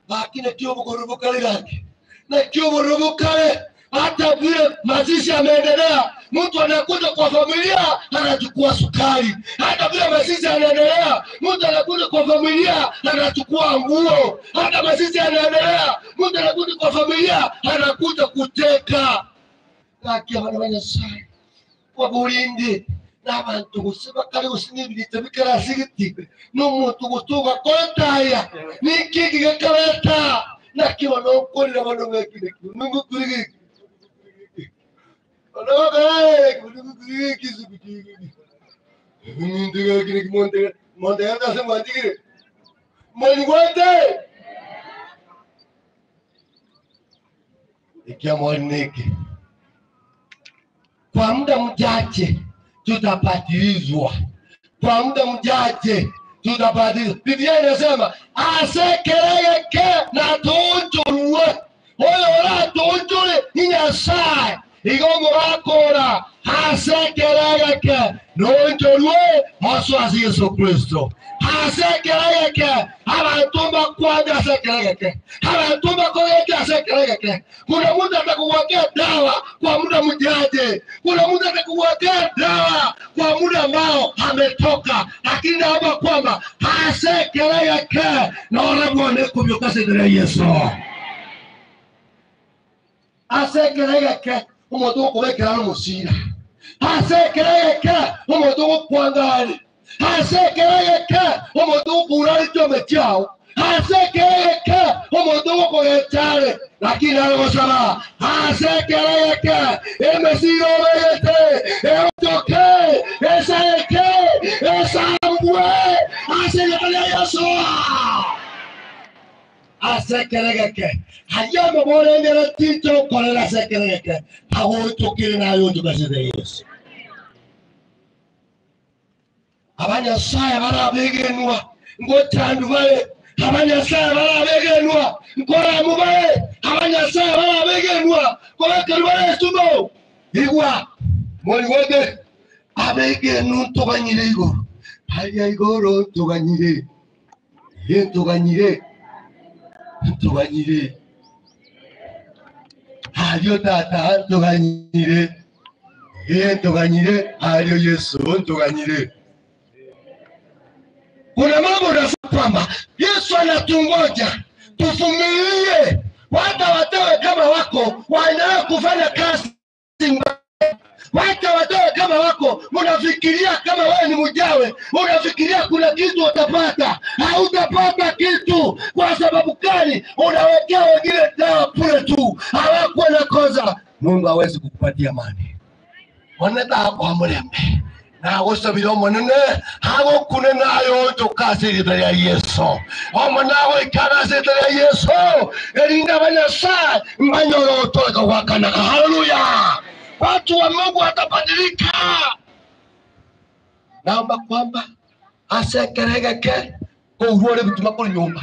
lakini nakio obogoro bokare gake nakio obogoro bokare hata vile mazishi yameendelea, mtu anakuja kwa familia anachukua sukari. Hata vile mazishi yanaendelea, mtu anakuja kwa familia anachukua nguo. Hata mazishi yanaendelea, mtu anakuja kwa familia anakuja kuteka. Lakini abana ba Nyasaye wabulinde n'abantu gusa bakari gusa n'ibirita bikarasigiti n'omuntu gutuuka kontaya n'ikiki gekareta nakiba n'okukolera bano ng'ekineki ikiamwaniki kwa muda mchache tutapatilizwa, kwa muda mchache tutapatilizwa. Biblia inasema asekereke na tunjurwe oyo oratunjure ni Nyasaye igo murakora asekereke nonjorwe oso ase Yesu Kristo asekereke abantu bakwanja asekereke abantu bakoreke asekereke kuna mtu atakuwekea dawa kwa muda mchache kuna mtu atakuwekea dawa kwa muda ambao ametoka lakini naomba kwamba asekereke naoramwone kubyuka Yesu asekereke omonto ogokobekera nomusira asekereke omonto ogokwangari asekereke omonto ogokura chome chiao asekereke omonto ogokogechare lakini arogosaba asekereke emesiro obegete eotoke esaeke esambwe asekereke Yesu asekeregeke haria moborengere tinto okorera asekeregeke agotokire nayo ntukasete Yesu abanyasaye barabegenwa ngochandu bare abanyasaye barabegenwa nkoramu bare abanyasaye barabegenwa kobekeru bare esumo igwa mori wode abegenu ntoganyire igoro haria igoro ntoganyire ntoganyire ntuganyire hariyo tata ntuganyire ye ntuganyire hariyo Yesu ntuganyire. Kuna mambo nasema kwamba Yesu anatungoja tuvumilie, hata watawe kama wako waendelee kufanya kazi mbaya. Wacha watoe kama wako, unafikiria kama wewe ni mjawe, unafikiria kuna kitu utapata. Hautapata kitu. Kwa sababu gani? Unawekea wengine dawa bure tu, hawakuwa na kosa. Mungu hawezi kukupatia amani. Wanataka kwa mlembe Nagosabire Omonene agokune naye oonchoke ase erieta ria Yeso. Omonene agoike ane ase erieta ria Yeso, erinde abanyasae mbanyore ogotooreka gwakanaka. Haleluya! Watu wa Mungu watabadilika. Naomba kwamba ase ekero egeke kourwa ore ebituma korwa nyomba,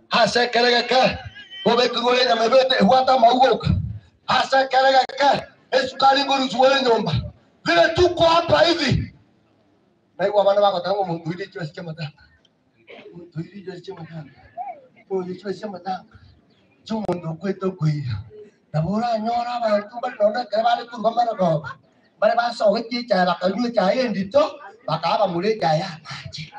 ase ekero egeke kobekerwa ore enyama ebete ebwate amauga oka, ase ekero egeke esukari nkorusigwa ore nyomba. Vile tuko hapa hivi, naigwa abana bagoteba ng'a omonto oire chibesa chi'amatanga, omonto oire chibesa chi'amatanga, omonto oire chibesa chi'amatanga, chi'omonto okwete okoira. Nabo oranyore abanto mbare nonye ekero bare korwa amarogoba, mbare basogetie echae bakanywa echae endito, bakaba bamura echae ya amache.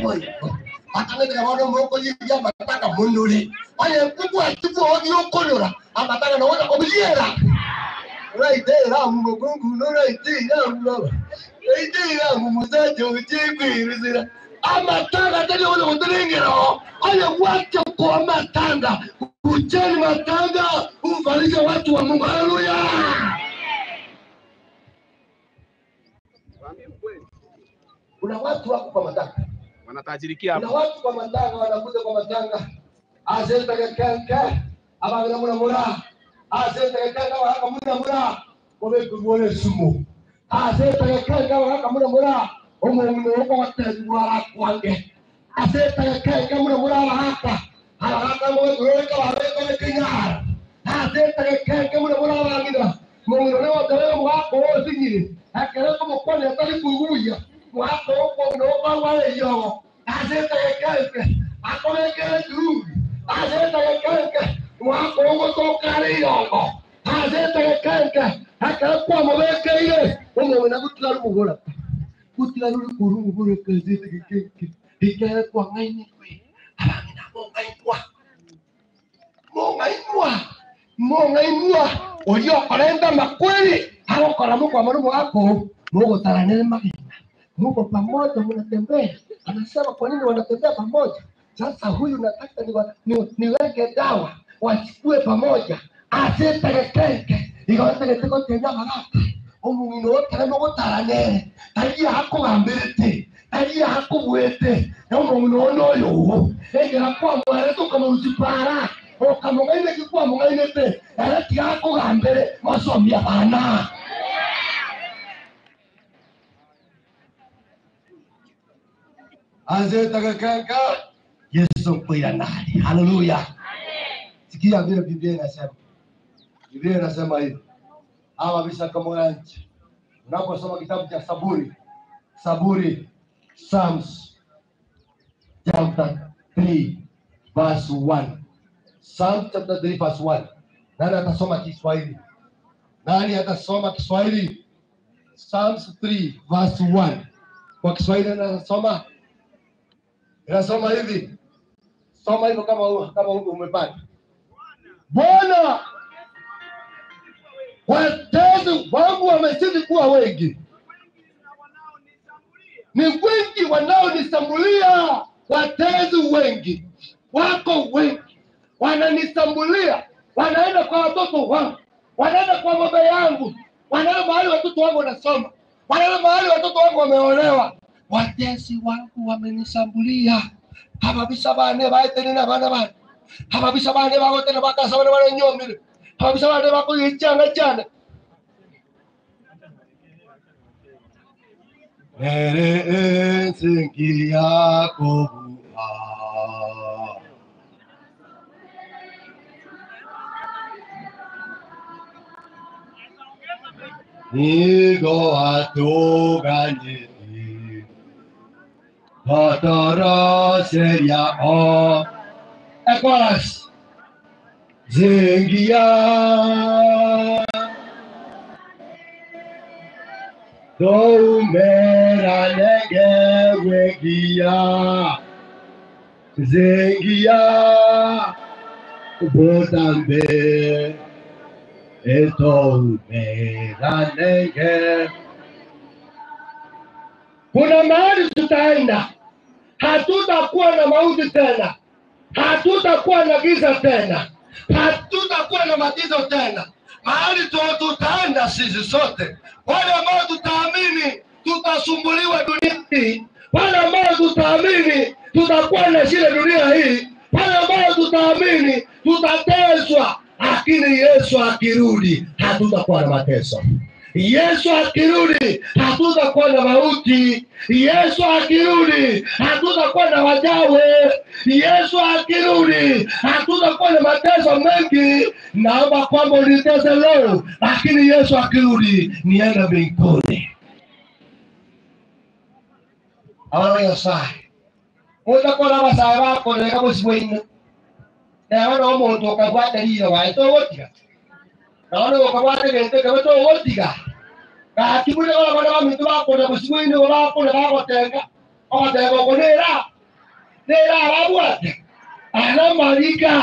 Boigo, bakamanyera bono mokoyia amatanga monore, onye nkobwati bwogi okonora, amatanga nabo okobiera. Oraitera omokungu noraitera baba, raitera omosacha oche kwerusera. Amatanga tari ogocha gotenengera oo, onye gwacha koa amatanga, kucheni matanga uvalishe watu wa Mungu. Haleluya! Kuna watu wako kwa matanga, Wanatajirikia kuna hapo. watu kwa matanga wanakuja kwa matanga asentegekenke ababira muramura asentegekenke abahaka muramura kobekirwore esumu asentegekenke abahaka muramura omonto okogotebiwa kwange asentegekenke muramura abahaka abahaka mobekirwore kababekobekenyara asentegekenke muramura abang'ina mong'ina nogotebera omogaka osinyire ekero komokwana atari kuiguya mwaka okong'ina okarwara eriogo asentegekenke akobekere eturungi asentegekenke mwaka ogotokara eriogo asentegekenke ekero kwamobekeire omong'ina gutiga rumugora gutiga ruri kurumugora kasentegekenke ikere kwang'ainigwe abang'ina mong'ainwa mong'ainwa mong'ainwa oria okorenta amakweri agokora mokwama nomogaka oo mogotaranere magena muko pamoja mnatembea. Anasema kwa nini wanatembea pamoja? Sasa huyu nataka niwa, ni, niweke dawa wachukue pamoja asetegekenke igotegetegotenya baraka omong'ina otare mogotaranere tari akogambirete tari akobwete omong'ina one oyo ogo egera kwamwarete okamorusi para okamong'aine ki kwamong'ainete ere tiga akogambere mosomia bana azetegekenka Yesu kwira nani. Haleluya! Sikia vile Biblia inasema. Biblia inasema hivi, hawa bisa kama wananchi, unaposoma kitabu cha Saburi, Saburi Psalms chapter 3 verse 1. Psalms chapter 3 verse 1. Nani atasoma Kiswahili? Nani atasoma Kiswahili? Psalms 3 verse 1. Kwa Kiswahili nani atasoma? Inasoma hivi. Soma hivyo kama kama umepata. Bwana, watezi wangu wamezidi kuwa wengi, ni wengi wanaonisambulia. Watezi wengi wako wengi, wananisambulia, wanaenda kwa watoto wangu, wanaenda kwa baba yangu, wanaenda mahali watoto wangu wanasoma, wanaenda mahali watoto wangu wameolewa. Watesi wangu wamenisambulia, ababisa bane baetenena abana bane ababisa bane bagotena bakasa bane barenyomire ababisa bane bakoyichanga chana Ere ensingi yakobua nigo atuganyeti Kotoroseria o Equals Zingia Doumera nege wegia Zingia Botambe Etoumera nege Kuna mahali tutaenda, hatutakuwa na mauti tena, hatutakuwa na giza tena, hatutakuwa na matatizo tena, Mahali tutaenda sisi sote, wale ambao tutaamini tutasumbuliwa dunia hii, wale ambao tutaamini tutakuwa na shida dunia hii, wale ambao tutaamini tutateswa, lakini Yesu akirudi hatutakuwa na mateso. Yesu akirudi hatutakuwa na mauti. Yesu akirudi hatutakuwa na wajawe. Yesu akirudi hatutakuwa na mateso mengi. Naomba kwamba unitese leo, lakini Yesu akirudi niende mbinguni. Abana Nyasaye mutakuwa na basaye bakoreka bosibwaino neba no omonto okabwata riro bae togotiga naona okabwata egento ekebe togotiga gaki buna bara bana baminto bakona bosibwaino igo bakona bagotenga ogotenga oko nera nera ababwate ana amariga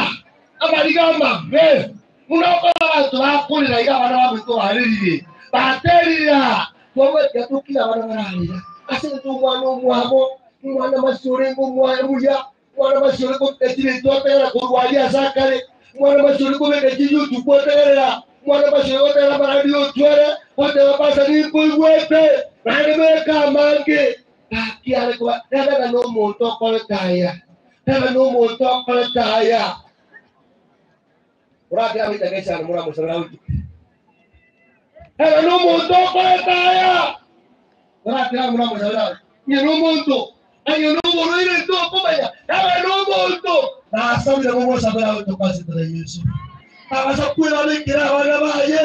amariga amabe buna okora abanto bakorera iga abana baminto barerire baterira twagwetiga tokira abana bararira ase egento omwana omwabo omwana masiore ng'omwana buya mwana masiore etire twategera korwaria ase akare mwana masiore kobeka chiyoutube otegerera mwana masiore gotegera maradio otwere goteba basa ninkoigwete naende beka amange gaki are koba nebega na omonto okorete aya nebe na omonto okorete aya orakira goitaka esano moramosabera gotuke ebe na omonto okorete aya orakira moramosabera nye na omonto aye n'oborwaire ntokomanya ebe n'omonto nasabire momosabera gotokasetera Yesu tabasa kwebabekera abana baye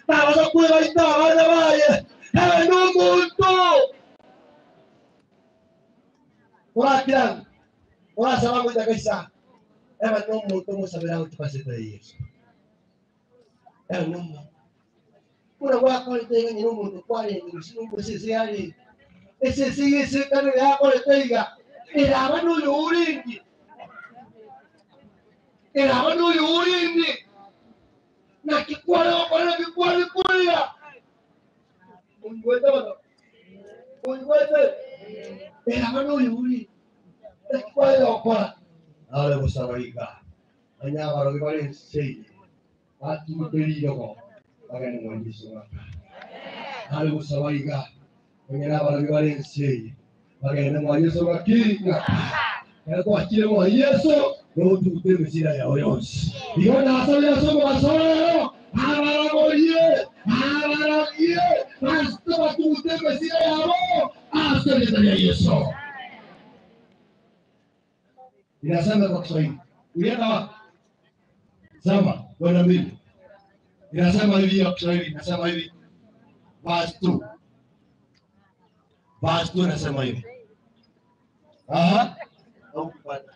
tabasa kwebaita abana baye ebe n'omonto orakiranga orasaba goitaka isano ebe n'omonto omosabera gotokasetera Yesu ebe n'omonto buna gwakorete iga nyina omonto kwarenge gose nomosese yarenge esese yesekano yakorete iga eraba noyo orenge eraba noyo orenge naki kware gokora naki kware korera oigwete bono oigwete eraba noyo orenge naki kware gokora nare gosaba iga onye abarogi bare ense eye batugute rirogo bagende mwa Yesu ng'aka nare gosaba iga onye n'abarogi bare ense eye bagende mwa Yesu ng'aki ng'aka ekero twachire mwa Yesu notugute emesira yago yonsi igo nasabire ase omobasorero abaragorie abaragie ase batugute emesira yabo ase erieta ria Yesu. Inasema kwa Kiswahili. Ulienda wapi? Sema kwenda mbili. Inasema hivi ya Kiswahili, inasema hivi. Verse 2. Verse 2 inasema hivi. Aha. Haukupata.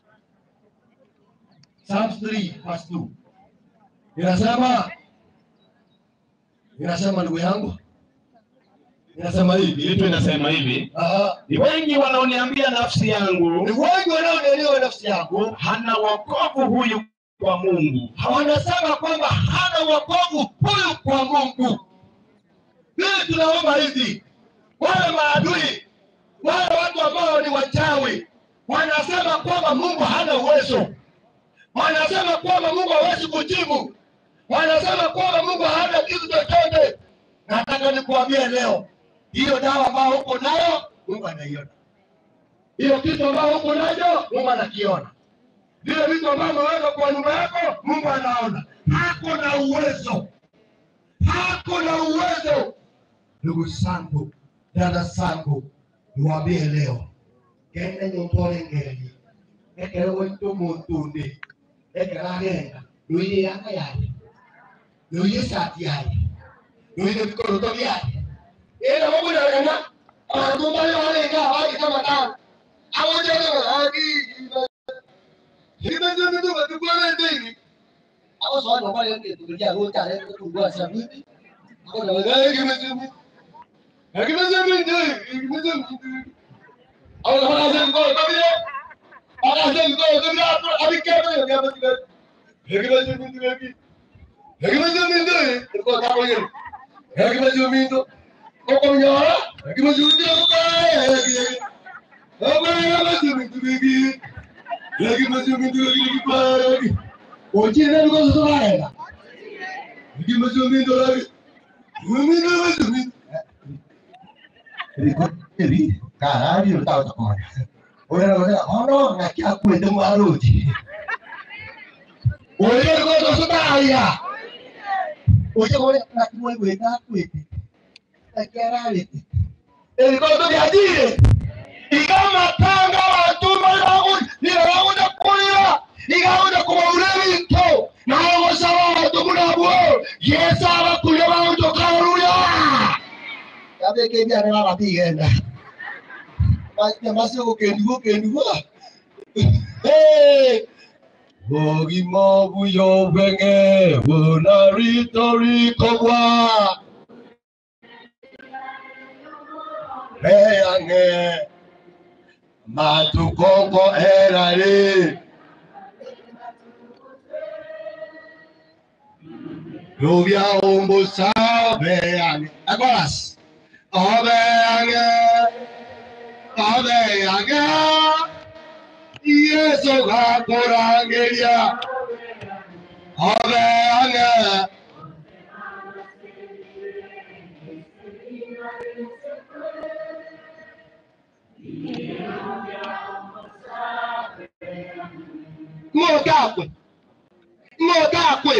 Psalms 3 verse 2. Inasema inasema ndugu yangu. Inasema hivi. Yetu inasema hivi. Aha. Ni wengi wanaoniambia nafsi yangu, Ni wengi wanaonielewa nafsi yangu, hana wokovu huyu kwa Mungu. wanasema kwamba hana wokovu huyu kwa Mungu. Mimi tunaomba hivi, wale maadui, wale watu ambao ni wachawi, wanasema kwamba Mungu hana uwezo, wanasema kwamba Mungu hawezi kujibu, wanasema kwamba Mungu hana kitu chochote. Nataka nikuambie leo, hiyo dawa ambayo uko nayo Mungu anaiona, hiyo kitu ambayo uko nayo Mungu anakiona vile vitu ambavyo umeweka kwa nyumba yako Mungu anaona. Hako na uwezo, hako na uwezo. Ndugu zangu, dada zangu, niwaambie leo, genda nyontore ngeri ekero goito omonto onde ekero agenda noire yanga yaye noire esati yaye noire ebikoroto biaye era bokunarana abanto mbare barenge abagete amatanga abonjere Riko ebi karari otagotokonya. Oyo bono ng'aki akwete mwarochi. Oyo gotosotaria. Oyo gore ng'aki mwaigwete akwete. Ng'aki ararete. Ebikoto biatire. Iga amatanga abanto nigo bagocha kurira, iga agocha kubaura ebinto, naye gosaba abanto buna abwo, Yeso abakuria baonchoka haleluya. Yabeka ebiane bababigenda. Nyamasi ogokendigwa okendigwa. Hey! Bogima obuya obweng'e buna rito rikogwa. Beyang'e matukoko erari. Rubia ombusa beyang'e. Akoras. Obeyang'e. Obeyang'e. Yesu gakorangeria. Obeyang'e. Ng'otakwe. Ng'otakwe.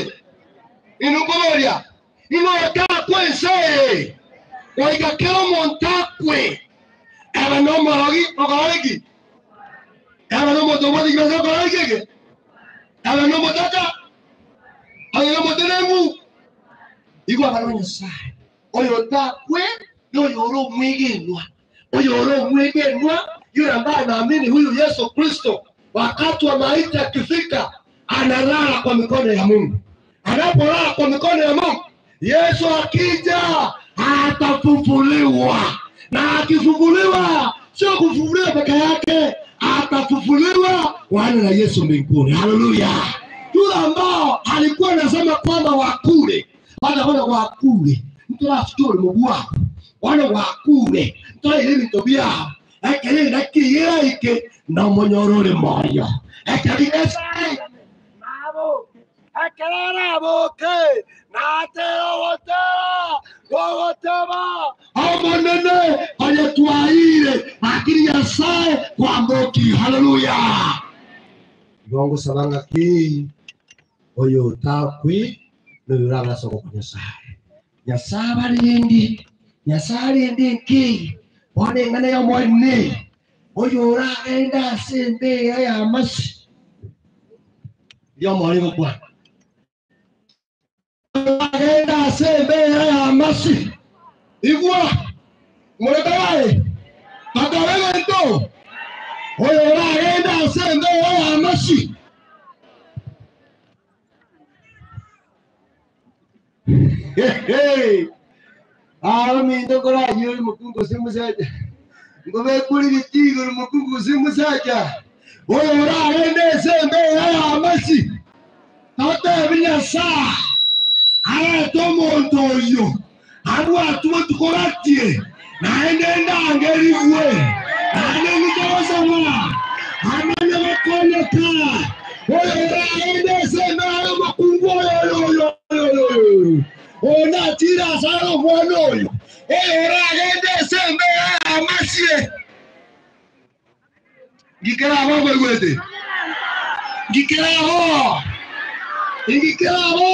Inukoboria. Ng'otakwe nse. Goika kera omonto akwe. Aba nomorogi okorora ki? Aba nomonto obwate kibesa okorora ki eke? Aba nomotaka? Aba nomotenengu? Igo abana ba Nyasaye. Oyo otakwe noyo ore omwegenwa. Oyo ore omwegenwa yule ambaye anaamini huyu Yesu Kristo, wakati wa maiti akifika, analala kwa mikono ya Mungu. Anapolala kwa mikono ya Mungu, Yesu akija atafufuliwa, na akifufuliwa, sio kufufuliwa peke yake, atafufuliwa wana na Yesu mbinguni. Haleluya! Yule ambao alikuwa anasema kwamba wakule, watakwenda wakule, mtu mugwa wana wakule, mtu ebintu byabo ekerere nakiyira ike nomonyorore moyo ekerire ekerera boke natera gotera gogoteba omonene onye twaire akiri Nyasaye kwamboki. Haleluya! Igo ngosaba ng'aki oyo otakwi noyo orabasa gokwa Nyasaye. Nyasaye abarindi, Nyasaye arinde nki bono eng'ana ya omwene oyo oragenda ase embera ya amasi ria omori gokwana oragenda ase embera ya amasi igwa murekarae bakaba egento oyo oragenda ase embera ya amasi. Aho minto korayi ori mukungu si musaja ngobekuri bitigo ori mukungu si musaja oyo oragenda ase embera ya amasi totebi Nyasaye arete omonto oyo abwatwe tukoratie naende ndangerigwe naende ngitogosoma amanye gokonyeka oyo oragenda ase embera ya omokungu oyo oyo oyo oyo oyo oyo natire asare omwana oyo oyo oragenda ase embera ya amasie ngikera abo boigwete ngikera abo ngikera abo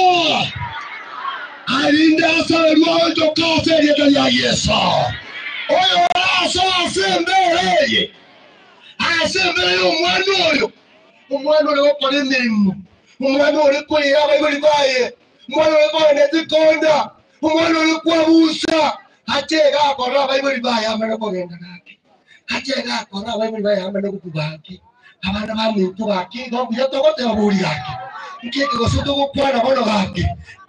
arinde asaberwa onjoka ase erieta ria Yeso oyo orasa ase embera eye ase embera ya omwana oyo omwana ore gokora emirimo omwana ore korira abaibori baye omwana ore kogenda echikonda omwana ore kwabusa ache gakora abaibori baye amane kogenda gake ache gakora abaibori baye amane goku gake abana baminto gake igo mbuya togoteba bori gake nkeke gose togokwana bono gake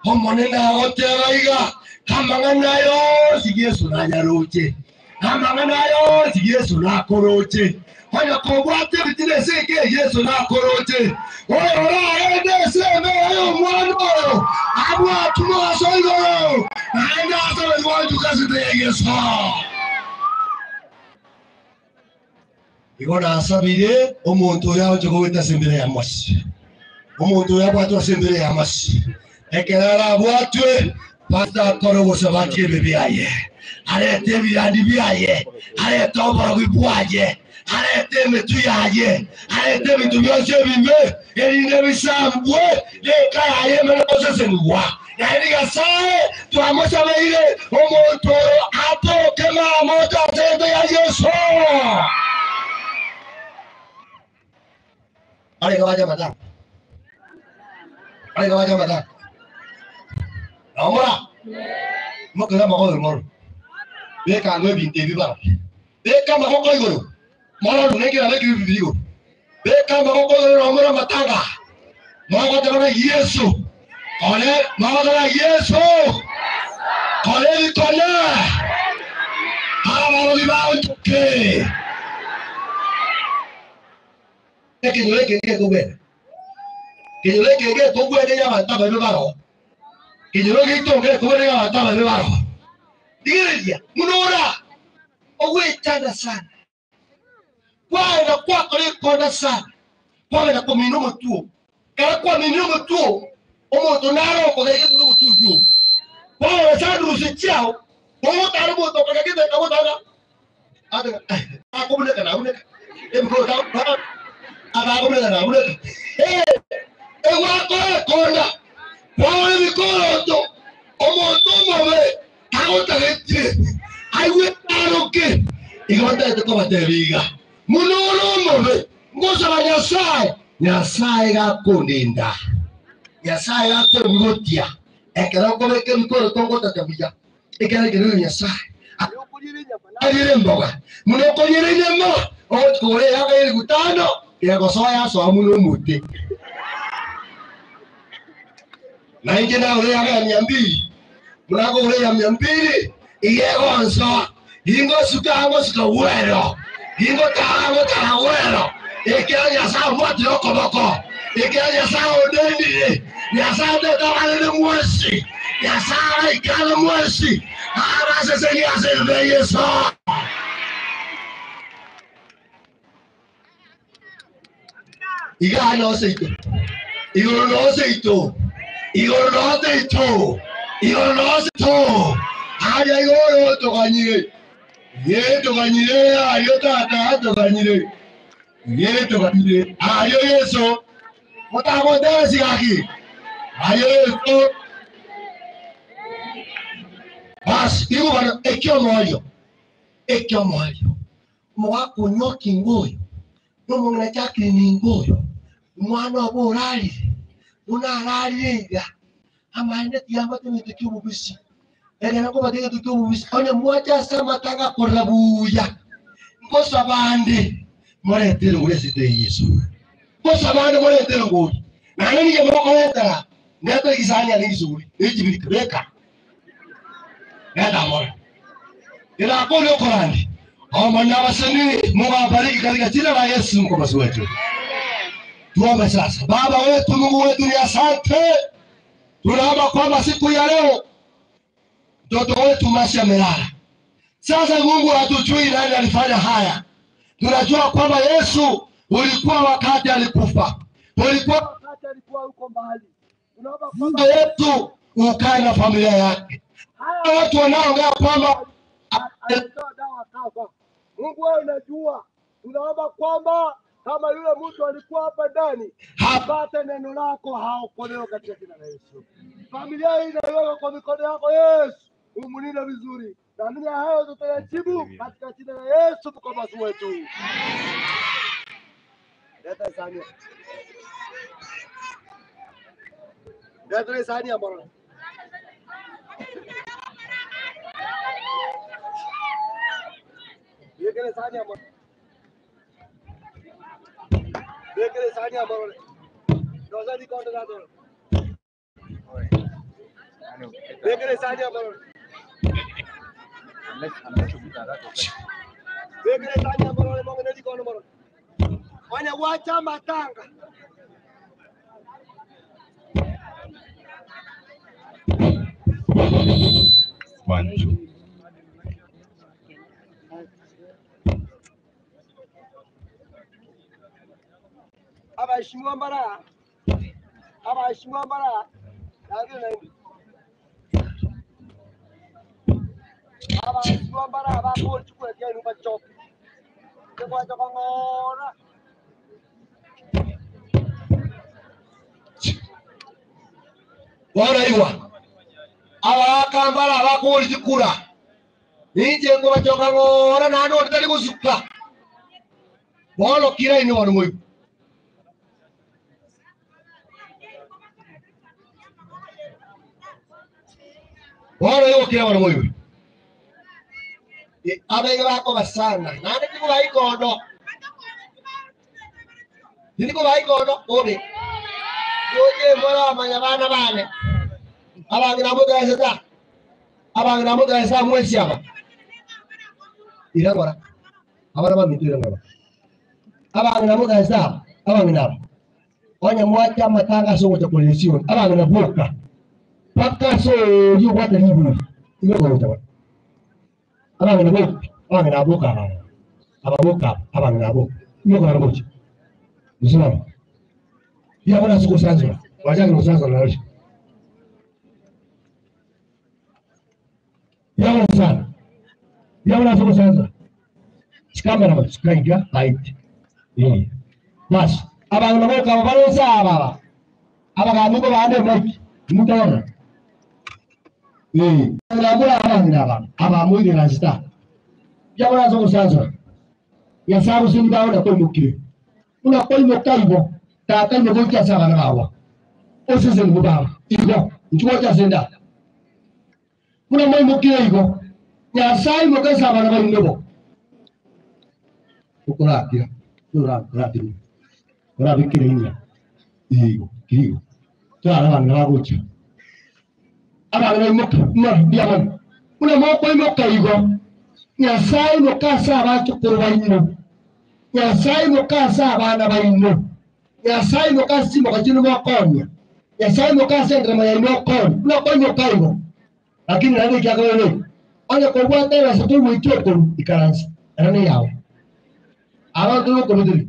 omonene agoteba iga amang'ana yonsi Yesu nanyaroche amang'ana yonsi Yesu nakoroche onya kobwate ebitina ase eke Yesu nakoroche oyo oragende ase embera ya omwana oyo abwatwe ase igoro naende asaberwa njuka ase ya Yesu. Igo nasabire omonto oyo agocha kogweta ase embere ya amasi omonto oyo abwatwe ase embere ya amasi Ekero arabwatwe, pastor akore ogosaba atige ebibe biaye, arete ebirandi biaye, arete oborogi bwaye, arete emetwe yaye, arete ebinto bionsi ebibe, erinde bisambwe, na enka yaye emanye gosesenigwa. Naende Nyasae twamosabeire omonto oyo atoke mamoto ase ense ya Yeso. Barenge bache amatanga. Barenge bache amatanga. Naomora. Mokere amaboko igoro mororo. Beka ango ebinto ebi barabwo. Beka amaboko igoro mororo na ekero abekire ebinto igoro. Beka amaboko igoro naomora amatanga. Mogoteba ng'a Yeso, kore mogoteba ng'a Yeso, kore ebikone. Abarogi baonchoke. Ekenyoro eke ngekogwena. Kenyoro eke ngekogwena erio abanto ababe baroo. Kenyoro giaito ngekogwena erio abanto ababe baroo. Rigereria, buna ora ogwechanda sana, kwaenda kwakora ekonda sana, kwagenda komina omotwe oo. Ekero kwaminire omotwe oo, omonto nare okogega buna omotwe oyio oo. Bono sandurusi chiao, ogotara omonto okogega egento agotara akobuneka nabuneka ebikoroto akakobuneka nabuneka egwakora ekonda bono ebikoroto omonto omobe agotagetie aigwe aroke igo ntagete kobatebia iga buna ore omobe ngosaba Nyasaye Nyasaye gakondenda Nyasaye gakongotia ekero nkobeka ebikoroto ngotata buya Ekero ekero oyo Nyasae aye okoriera enyama na ariere emboga, buna okoriera enyama, ogochia kogora eyanga y'elifu tano, egosoa yasoa buna omote. Na inche nagora eyanga ya mia mbili, buna nkogora eya mia mbili, iga egonsoa, gingosuka ngosuka bwero, gingotara ngotara bwero, ekiagera Nyasae ambwatire okoboko, ekiagera Nyasae ondendire, Nyasae andete abarende mwensi. Nyasae araikare mwensi, abasesenie ase ense ya Yeso. Iga nonse ito, igoro nonse ito, igoro nonse ito, igoro nonse ito, aria igoro toganyire, ye toganyire, ario tata toganyire, ye toganyire, ario Yeso, motagoteresi gaki, ario Yeso. Basi igo bono ekiomoerio, ekiomoerio, omogaka onywa okinga oyo, na omong'ina Jacqueline inga oyo, omwana obo orarire, buna ararire iga, amaene tiyamate gento kia obobisi, ekero nkobatia egento kia obobisi, onye mwacha ase amatanga korera buya, nkosaba ande morete erongori ase ritwa ria Yeso. Nkosaba ande morete erongori, naende nigo mokoretera, ndete egisani ande egisuguri, ne chibirika, beka. Nenda more. Irakoria okorandi. Omonene abasemi Mungu awabariki katika jina la Yesu mkombozi wetu. Tuombe sasa. Baba wetu Mungu wetu ni asante. Tunaomba kwamba siku ya leo mtoto wetu Mercy amelala. Sasa Mungu hatujui nani alifanya haya. Tunajua kwamba Yesu ulikuwa wakati alikufa. Ulikuwa wakati alikuwa huko mbali. Tunaomba kwamba Yesu ukae na familia yake. Haya watu wanaongea kwamba alitoa dawa kafa. Mungu wewe unajua. Tunaomba kwamba kama yule mtu alikuwa hapa ndani hapate neno lako, haokolewe katika jina la Yesu. Familia hii inaiweka kwa mikono yako Yesu, umlinde vizuri. Naamini hayo tutayajibu katika jina la Yesu mkombozi wetu. Leta sahani. Leta sahani ya mororo. Bekele sahani ya mororo. Bekele sahani ya mororo. Dosa di konde da doro. Bekele sahani ya mororo. Bekele sahani ya mororo mongene di konde mororo. Wanya wacha matanga. One, two. Abaheshimiwa mbara. Abaheshimiwa mbara. Bono igwa, abakambara abakori chikura, ninche nkobachoka ng'ora naende onde tari gosuka. Bono kira inwe bono moigwe. Bono igwa kira bono moigwe. Abaiga bakobasana naende tikobaikondo tindikobaikondo bobe oche moramanya bana bane abang'ina mogaeseta abang'ina mogaesa mwensi aba irangora abana baminto irangora abang'ina mogaesa aba abang'ina aba onye mwacha amatanga ase ogocha korera esioni abang'ina boka mpaka ase oria obwate riburi igo ogocha bono abang'ina boka abang'ina boka aba aba boka aba abang'ina boka igo okogenda gocha musimamo yabona ase ogosanzora wachakire gosanzora naroche yabona sana yabona ase ogosanzora chikamera bono chikaiga height eh basi abang'ina boka aba baronse aba aba abagambi ko bande mike mutorora eh nabura abang'ina aba aba moigera sita yabona ase ogosanzora nyasaye gosindago nakoimokire buna koimoka igo tata imoka goika ase abana bago oseseni baba igo nchigocha ase enda buna moimokire igo nyasaye imoka ase abana baino bo okorakira orakira orabikire inya igo igo twara abana bagocha abana baimoka mbiamana buna mokoimoka igo nyasaye imoka ase abachukuru baino nyasaye imoka ase abana baino nyasaye imoka ase chimoka chino mokonya nyasaye imoka ase enderemo yaino okonya buna koimoka igo lakini naende ekiagera onye kobwata ebesa togoitia okoru ikaransa ero ne yago abanto bokoruteria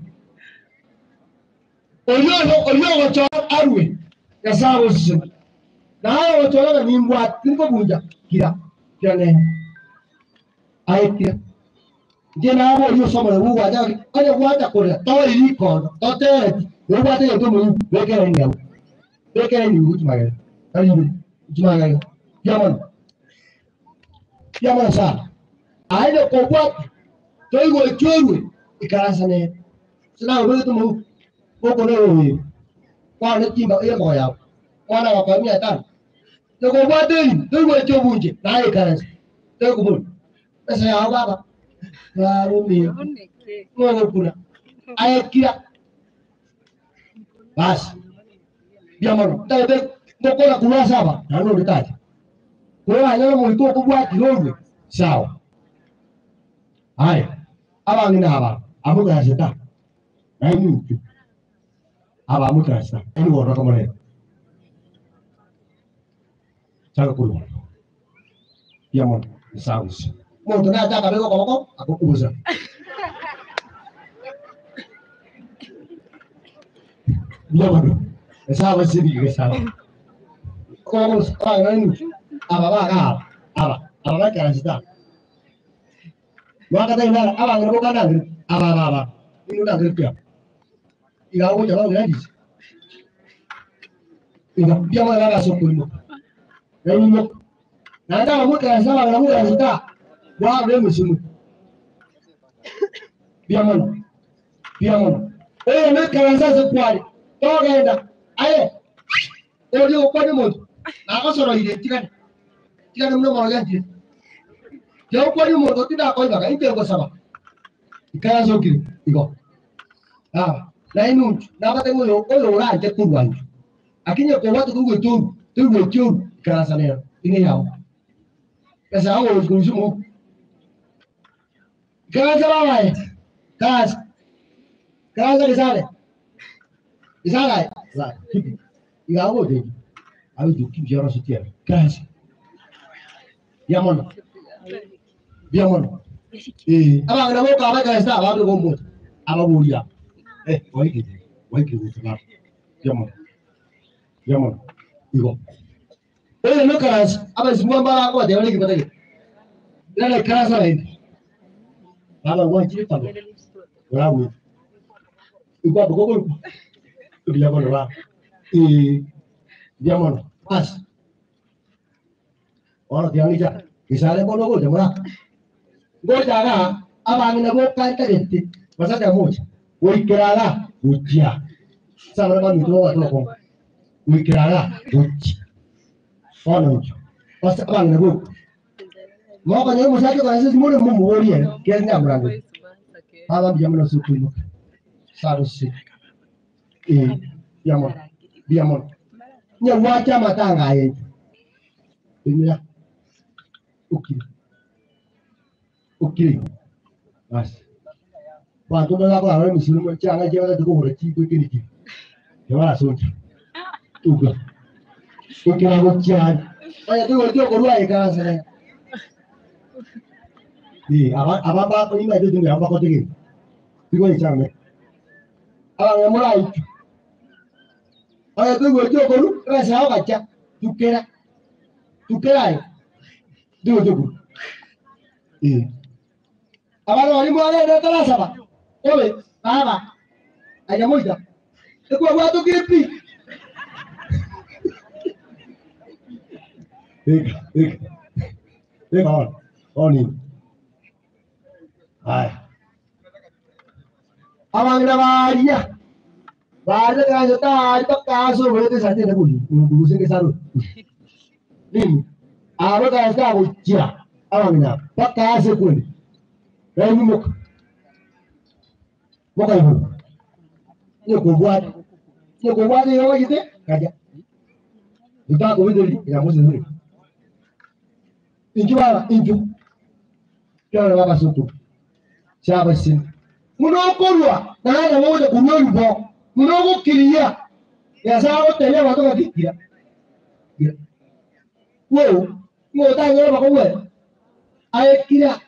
oyo oyo ogochora arwe nyasaye agosesenia naye ogochora ng'a nimbwate tindikobunja kira kira nene aye kira inche nabo oria osomore bugwacha onye gwacha korera tori rikondo totereti nobwate egento omoyu bekere eng'eu bekere enigo chimagega tari ibere chimagega biamono biamono sana aye kobwata toigoicha orwe ikaransa nere sinabobegete omoyu gokona oyoyo kwane chimba eyembogo yago mwana gakora mia tano nokobwata erimo toigoicha obunche naye ikaransa toikobori pesa yao baba barumio ng'ogokuna aye kira basi biamono ntagete ngokora korwa ase aba naende onde tacha koranyore omonto okobwatire orwe sawa aya abang'ina aba amogaraseta nainwe intwe aba amogaraseta nainwe bono akamoreta chaka korwa biamono nyasaye omonto nacha akabeka okoboko akokubusa biamono nyasaye agosibige sawa aba baga aba aba aba bakarasita mwakatainara abang'ina bokanangire aba aba aba ino nangire pia igagocha bageragisi iga biamono babasokoimoka naimoka naende abamokerasa abang'ina mokerasita bwarure emesimu biamono biamono oyo nekeransa ase kware togenda aye ori ogokwania omonto nagosoroire tigane tigane buna omoro gentire tiogokwania omonto tindakoibaga inche ngosaba ikaransa okire igo aba nainwe inchu nabatebia oyo oyo oranche korwa inchu lakini okobwata toigweti oru toigweti oru ikaransa nero ine yago pesa yago ogochi korusia omouko ikaransa babaye ikaransa ikaransa gesare gesare aye gesare kipi iga ogocha inchu agocha ki mbuya orosetie ere ikaransa mbuya mono mbuya mono eh abang'ina boka abaikaransa abande bomocha ababoria aba eh waikire waikire gocha baba mbuya mono mbuya mono igo. Oyo nokaransa abaisibwa mbaragobatebia bare ekibatagete. Nare ikaransa naende. Baba gwanchire tabo. Oragwe. Ikwabo kokorokwa. Mbuya mono baba. Eh, mbuya mono. Basi. Bono tiga ng'icha. Gesare mbono ogocha mora. Ngocha iga abang'ina bokantagete basacha mocha. Goikera iga gochia. Ase abana baminto babwate obokong'u. Goikera iga gochia. Bono inchuo. Ase abang'ina boka. Mokonyora omosacha okore ase more momoborie ere, kere nyamorangeria. Baba mbuya mono ase okoimoka. Ase agosesenia. Eh, mbuya mono. Mbuya mono. Nyagwache amatanga aye inche. Enyira. Okire. Okire. Basi. Banto mbare bakorara emisiri mo chianga chiabo batachia kogora chinko eke na keri. Tibarasoncha. Tuga. Ekero gochiaria. Onye toigoreti okorwa aye ikaransa naye. Eh, aba aba mbako nimanyete etinga yabo mbakotegerera. Tigo echame. Abang'ina moraitwe. Onye toigoreti okorwa, ebesa yao gacha, tukera. Tukera aye. Toigoreti okorwa. Eh. Abana baria mwarende otarasaba, obe baba aria moita, ekwabwatokire pi. Eka, eka, eka bono, bono inwe. Aya. Abang'ina baria, baria ekegancha tari mpaka ase oborete esati ende boyio, gose egesaro. Nini? Aba ekegancha tagochia abang'ina aba mpaka ase ekwende. Nainwe moka, mokaigwa, onye kobwate, onye kobwate igo omanyete, kacha. Totakobiteria, iramosesenigwe. Inchuo baba, inchuo. Ekero babasokoro chiabasini, buna okorua, naende nabo ogocha korua erubo, buna ogokiria, Nyasae agotebia abanto ng'a kira, kira. Wou, ng'o otanyore bakogwera? Aye kira.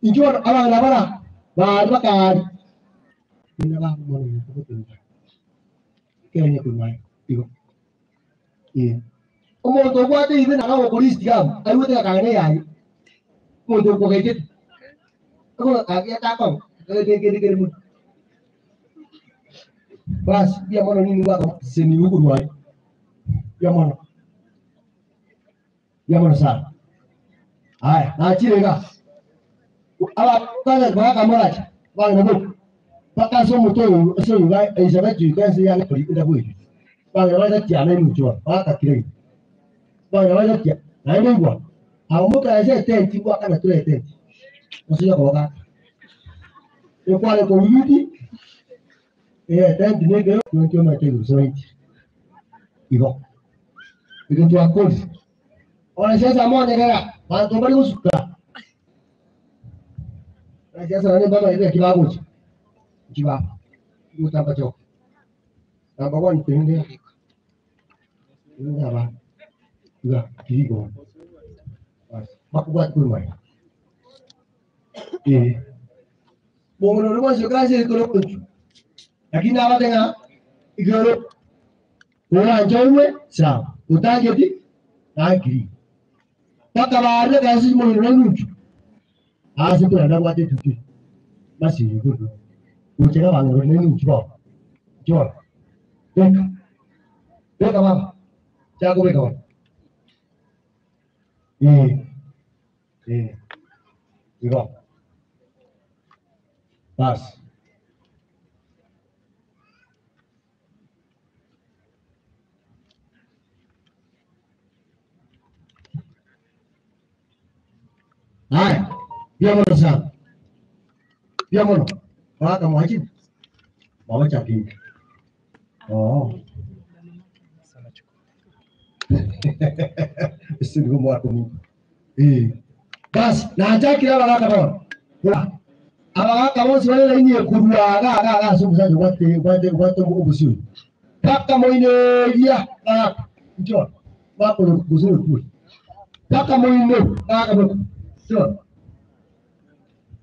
Inchuo bono abang'ina bara baria bakaaria, Ng'ina baba omwana oyo ogotenena, ekeene korwa aye, igo. Ee. Omonto obwate ebibe nabo agokora istigamu, aigwete ng'a kare neyaye. Omonto okogechete, akogenda agiete akong'u, akagete kende kere monto. Basi, mbuya mono ninwe gwakoseseniwe korwa aywo. Mbuya mono. Mbuya mono sana. Aya, nachire iga. Aba bakamoracha, abang'ina boka, mpaka ase omote oyo ase oyo iga Elizabeti oika ense ya kori enda bweri. Abang'ina bagatia na emincha ore, bagakira iga. Abang'ina bagatia, naende igwa, aba mokaese etenti ngoakana tore etenti. Gose yokoboka aka. Ekware korwa eh, etenti nekero, twenki omanyete igoro sointi. Igo. Igo twakorire. Ore sesa monyegera, banto mbari gosuka. Ore sesa nonye mbamaete eki bagocha. Nki baba. Gotamba choka. Namba one tende. Tende aba. Iga kirigo. Basi. Bakubwati kuri Eh. Mong'ina oria bwansi okarase ekero ogochwa. Lakini nabate ng'a igoro oranche oigwe sawa, otangeti nankiri. Mpaka baarire ekero mong'ina oria ogochwa. Ase torenda abwate etuki masiri igoro. Gocha na abang'ina baria nenunchi bono. Inchuo bono. Beka. Beka baba. Chaka kobeka bono. Eh. Eh. Igo. Basi. Haya, mbuya mono sana. Mbuya mono. Baka mwachire. Baba chakire. Oo. Ase nigo mwakominto. Eh. Basi, nachakire abagaka bono. Buna, abagaka bonsi bare laini eye korwa iga iga iga ase omosacha obwate obwate obwate obosio oyo. Mpaka moino eria bagaka, inche bono, bakore gose orokure. Mpaka moino bagaka boka, inche bono.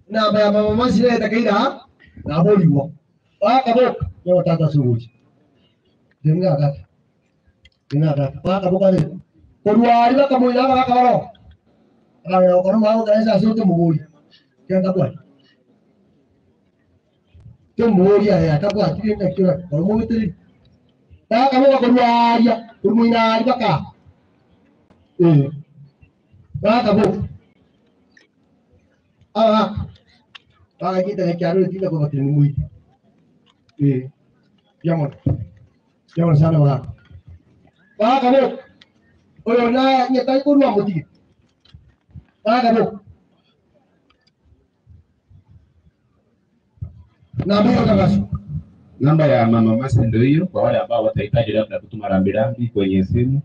Enamba ya mama Masira etakeire aa, naborigwa. Bagaka boka, nigo tata ase ogocha. Inche ng'a tata. Ina tata. Bakaboka rero. Korwa aria bakamoira abagaka baroo. Abang'ina gokora omwaka okanisa ase otemobori. Kera tabwati. Temobori aye atabwati rende naki ora oromobetereri. Bakaboka korwa aria, korwa moino aria baka. Eh. Bakaboka. Abagaka. Bagachitana ekiaro etinda kobatera moite. Eh. Mbuya mono. Mbuya mono sana abagaka. Bakaboka. Oyo na onye tari korwa motige. Bakaboka. Namba hiyo tangazo. Namba ya Mama Mercy ndio hiyo, kwa wale ambao watahitaji labda kutuma rambirambi kwenye simu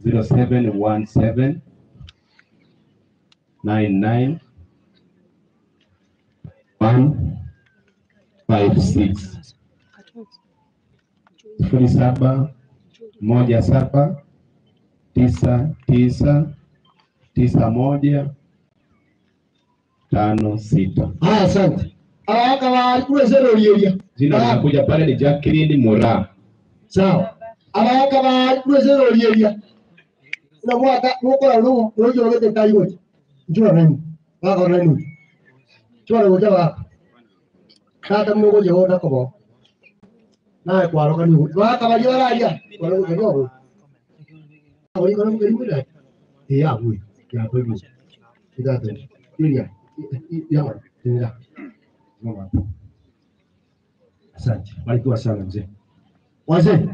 0717 99 156 0717 99 91 56. Haya, asante. Abagaka bari kurweserorieria. Jina linakuja pale ni Jacqueline Mura. Sawa. Abagaka bari kurweserorieria. Na mwaka mukora rugo rujo rwete tai gocha. Njura nani? Baka nani? Chora gocha ba. Tata mugo je ona kobo. Nae kwaroka ni. Baka bari bararia. Kwaroka ni ogo. Bari kono ngeri mura. Ya bui. Ya bui. Idate. Iria. Ya. Ya. Mama. Asante. Barikiwa sana mzee. Wazee.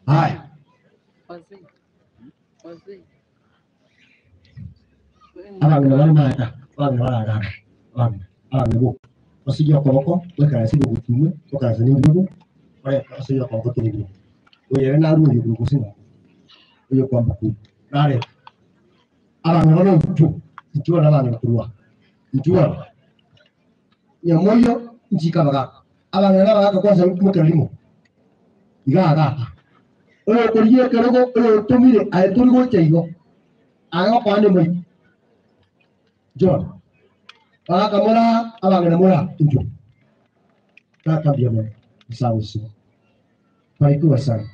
Haya. Abangina bari mata, abangina bararara, abangina, abangina bo. Basijya okoboko, wekarasi gutumwe, wekarasi n'ingihugu, oya basijya okoboko tingihugu. Oya narundi gurugusinga. Oyo kwa mkuu. Nare. Abangina bano nchu, nchu na kurwa. Nchu. Nyamoyo nchikabaga. Abangina bagaka kwanza mukerimo. Igaga. Oyo kuriye kerogo oyo tumire aye turi gocha igo. Aga kwa moi. John. Bagaka mora abangina mora nchu. Takambia mo. Sawa sawa. Barikiwa sana.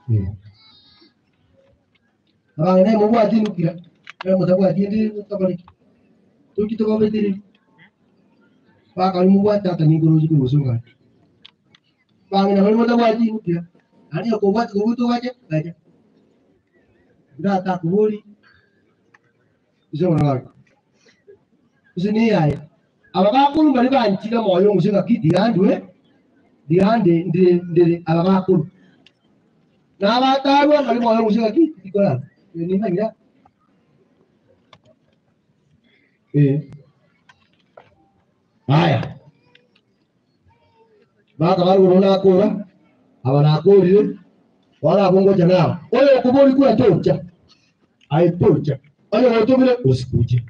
Yeah. Abangina mubwati nukira. Era mutabwati ndi mutabariki. Tukitobabetiri. Baka mubwati ata ningoro jikurusunga. Bangina bali mutabwati nukira. Ani okobwati kubuto gaje gaje. Ndata kubuli. Izo ngaka. Izo ni yaye. Abakakulu bali banchira moyo ngusinga kiti yandwe. Diande ndire ndire abakakulu. N'abatarwa bali moyo ngusinga kiti dikola. Ni mangira. Eh. Haya. Baka bali nakura. Aba nakurire. Wala bongoja nao. Oyo kubuli kula tocha. Ai tocha. Oyo otumire usikuje.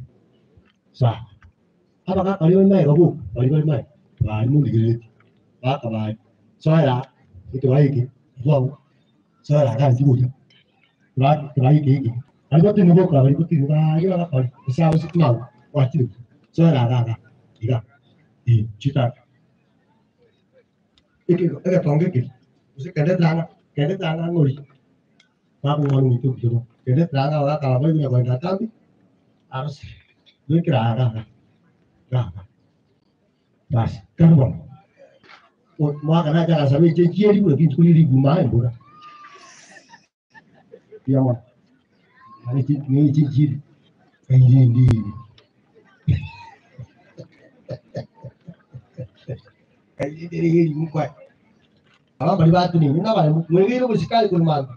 Sawa. Aba kaka bali mai babu, bali bali mai. Bali mundigireti. Baka bali. Soya ito baiki. Wow. Soya ga njuja. Baki baiki iki. Bali batu nuko bali kuti ba yo ga bali. Sawa usikumau. Wachiru. Soya ga ga. Iga. Eh, chita. Iki ega tonge ki. Usi kende tanga, kende tanga ngori. Babu ngonu itu gitu. Kende tanga ora kalau boleh punya koin datang harus duit kira aga. Ga. Bas, kan bon. Mwaka na kana sabi je je ri ki kuli ri guma mbura. Ya mo. Ani ti ni ti ji. Ai ndi. Ai ndi ri mukwa. Aba bali batu ni na bali mwegere busikali kulumanga.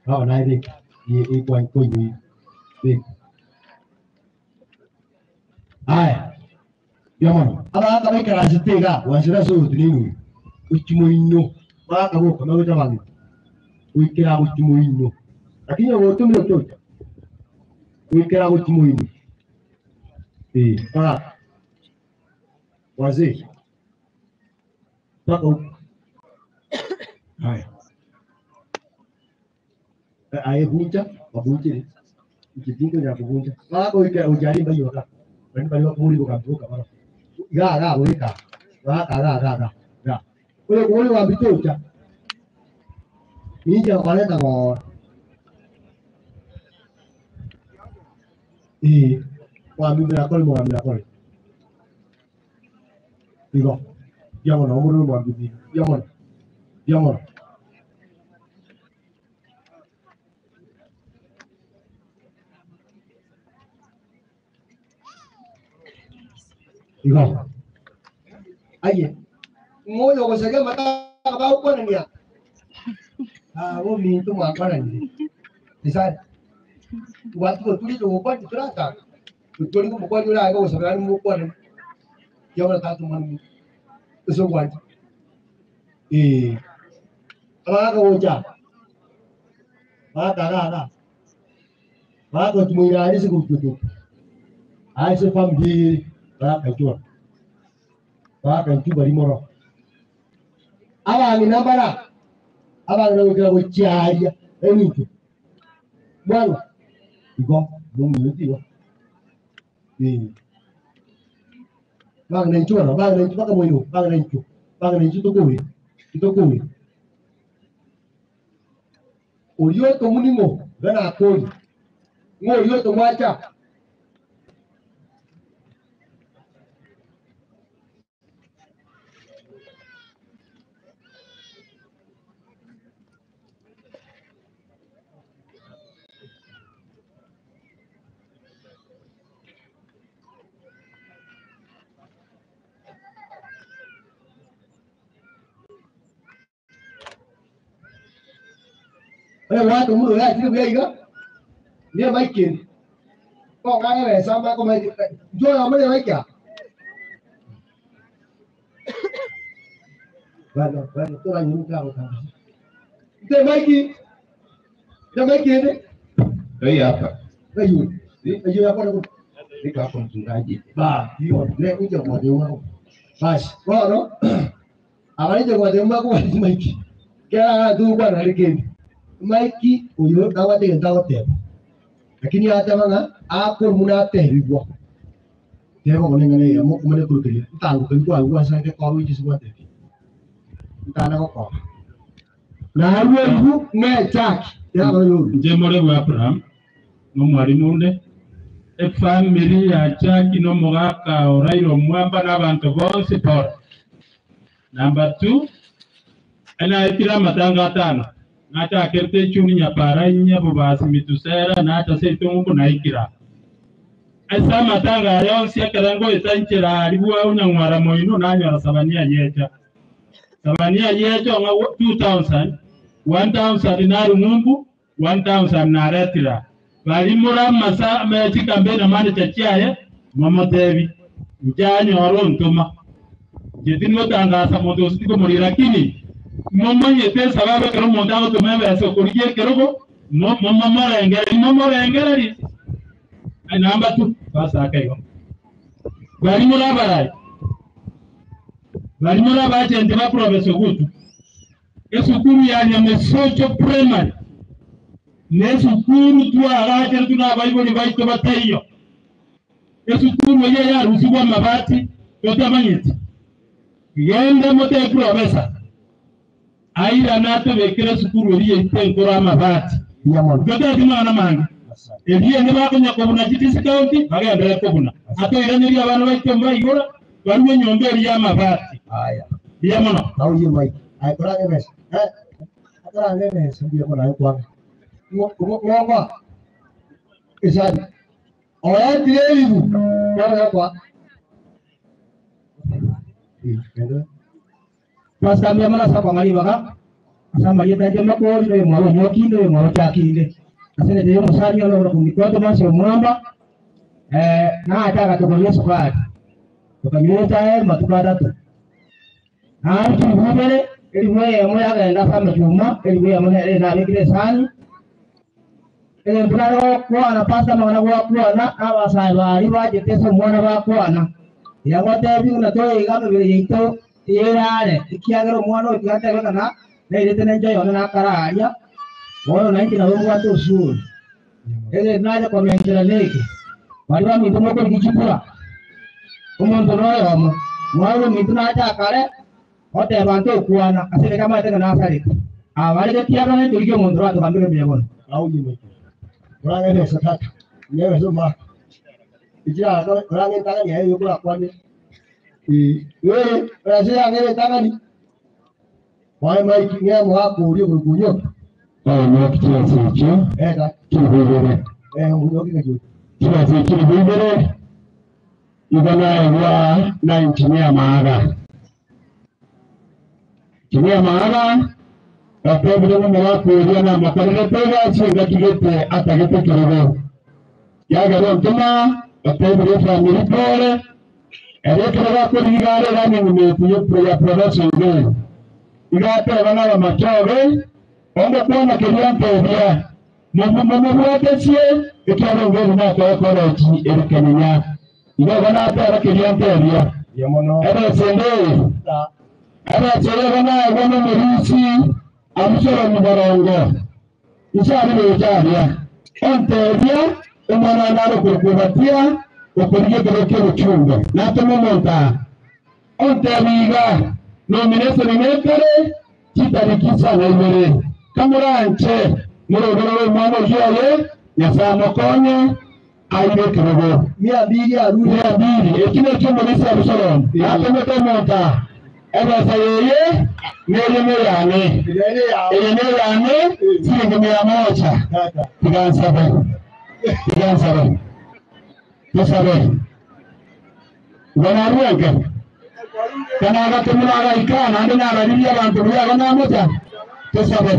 Aba naye beka ye kwa kwa ni beka. Haya. Yamana. Aba aka beka razitega wazira so tinini. Uchimo ino. Baka boko na weta bangi. Uikira uchimo ino. Lakini wotumire toto. Uikira uchimo ino. Eh, ah. Wazee. Mpaka huko. Haya. Ayevunja, wavunje. Ikitingo ya kuvunja. Wako ika ujalimba hiyo waka. Bali bali wakuri wakavuka bana. Iga iga goika. Goaka iga iga iga. Iga. Oyo oyo omogambi tocha. Ninche nkoreta bono. Ee, omogambi Mirakoli, omogambi Mirakoli. Igo. Mbuya mono, omorwe omogambi omino. Mbuya mono. Mbuya mono. Igo. Aye, ng'o oyo ogosaria amatanga bagokwanania? Aba ominto mwakwananire. Isaya, tobwati goturi togokwana titorachaka. Tori gomokwania ore aye gogosabera aria mogokwanani. Kiagera tata omwana ominto. Ase ogwancha. Ee. Abagaka gocha. Abagaka iga iga. Bagotumoira aria ase gotutuka, ase family eye bagaichora, bagaichwa baria mono. Abang'ina mbara, abang'ina goikera gochia aria eminto, mwana igo mong'ineti igo eh. Bang'ina inchuo bono, bang'ina inchuo mpaka moino, bang'ina inchuo, bang'ina inchuo tokore, tokore. Oria otomwa ning'o? Iga nakoria. Ng'o oria otomwa acha? Onye gwatomurwe oyachire buya iga, niye emaiki ere. Kong'ana ebesa mba komaiki, inche oyomo niye emaiki aa. Bana, bana, toranyora otaragotangasa. Nte emaiki, nte emaiki ende. Hii hapa. Ng'ai oyo? Eyio yakwana korwa. Niko hapo mchungaji. Ba, hiyo, ne kuja kwa wako. Basi, bono, Abarinche gwateba mbakobwate Mike, kera agachete gokwana nare kende. Mike oyo nabwate egento agoteba, lakini ateba ng'a akore buna atebigwa. Teba bono eng'ana eyemo omanye korukeria ntangokeria kwagwa ase egekorwa inche ase gwatebia. Ntana gokoba. Narue ribu ng'a echaki yaba yoru. Inche more bwa Abraham, nomwalimu onde, efamiri ya Jackie nomogaka o Raila Omwamba na abanto bonsi pole. Number two, enaetire amatanga atano, nachakerete echuni nyapara inye bobasi mitusera nacha seito ng'umbu naikire aa. Ase amatanga aya onsi ekero ngoeta inchera aria bwa onyang'wara moino nanyora Sabania yecha. Sabania yecha ong'a 2000, 1000 naru ng'umbu, 1000 naretire aa. Baria more amasa me chikambeni na manager chiaye, momotebi, Inche anyore ontoma. Inche tinigotangasa monto gose tikomoria, lakini momanyete esababu ekero omonto agotoma ebesa okorigia ekerogo, mo- mo- momorengererie, momorengererie. Aye number two, basake igo. Baria more abarai, baria more abagenti ba Professor Ogutu, Esukuru ya Nyamesocho Primary nesukuru twaagacheretwe nabaibori baito bataiyo. Esukuru eyio yarusigwe amabati totamanyeti. Genda motebie profesa airane atobekere esukuru eria yaito enkoro amabati. Totebeti mang'ana mange. Erio ende bakonya kobuna chidiscount bagenderere kobuna. Atoiranerie abana baito mbaigora barue enyomba eria y'amabati. Mbuya mono. Nauye Mike, aye korange ebesa, eh, akorange ebesa mbuya mono aye kwanga. Ng'o ng'o esani. Oetire eribu, bono yakwa. Eh, endo. Pastor mbuya mono ase okong'a ribaga ase amarieta aito amakori na oyomwabo onyokinde oyomwabo ochakinde ase engencho y'omosani one ore kong'itwa Tomasi Omwamba eh, nacha agatokoria esukari tokanywa echae amatuko atato naende chiribu ibere eribu eyemo yagenda ase amachuma eribu eyemo nere nabekire esani egento nare gokwana pastor amang'ana gwakwana na abasae baria bachete ase omwana bakwana yagotebia buna toiga emebere yaito Tiyerare, ekiagera omwana oyo tiga atebe ng'a nairete nencho yone nakare aaria, bono nainche nabo mbwate osuru. Egento nacha komenchera neke, baria baminto mokorigia chikura. Omonto noyomo, mwana ominto nache akare, oteba ntokwana, ase engencho amanyete ng'a nasarete. Aba bare gati y'abana ntorigie omonto oratogambere mbuya mono. Oonyoki chibesa echio chilifu ibere, chibesa echio chilifu ibere igo naegwa na engineer Maaga. Engineer Maaga gatebire ng'a omogaka oria namokorerete egasi engaki gete atagete ekerogo. Kiagera ontoma gatebire efamiri pore, ere ekero gakorigia iga are running mate ya Professor Ongeri. Iga ateba nabamachoge, onde kwana keria ntebia, Momobwatesie, ekiagera Ongeri nakoe college ere Kenyenya. Igo igo nateba keria ntebia. Ebesa ende eye, ebesa eye igo naegwa nomorusi Abusalomu borongo. Inse aria gocha aria, ontebia, Omwana one are okorokwa Obadia, okorigia ekerogo ki'obochungo, natome omonto aa. Ontebia iga, Nomination nekare chitariki isano ibere, kamoranche moroberere omwana oyio oye, Nyasae amokonye aire ekerogo. Mia mbili, eki nekio omorisia Abusalomu natomete omonto aa. Ebesa eye neria neyane, eye neyane siringi mia moja. Tiga nsabe, tiga nsabe, tosabe. Igo narue nke, kanagatomire agaika, naende nararirie abanto buya igo namocha. Tosabe.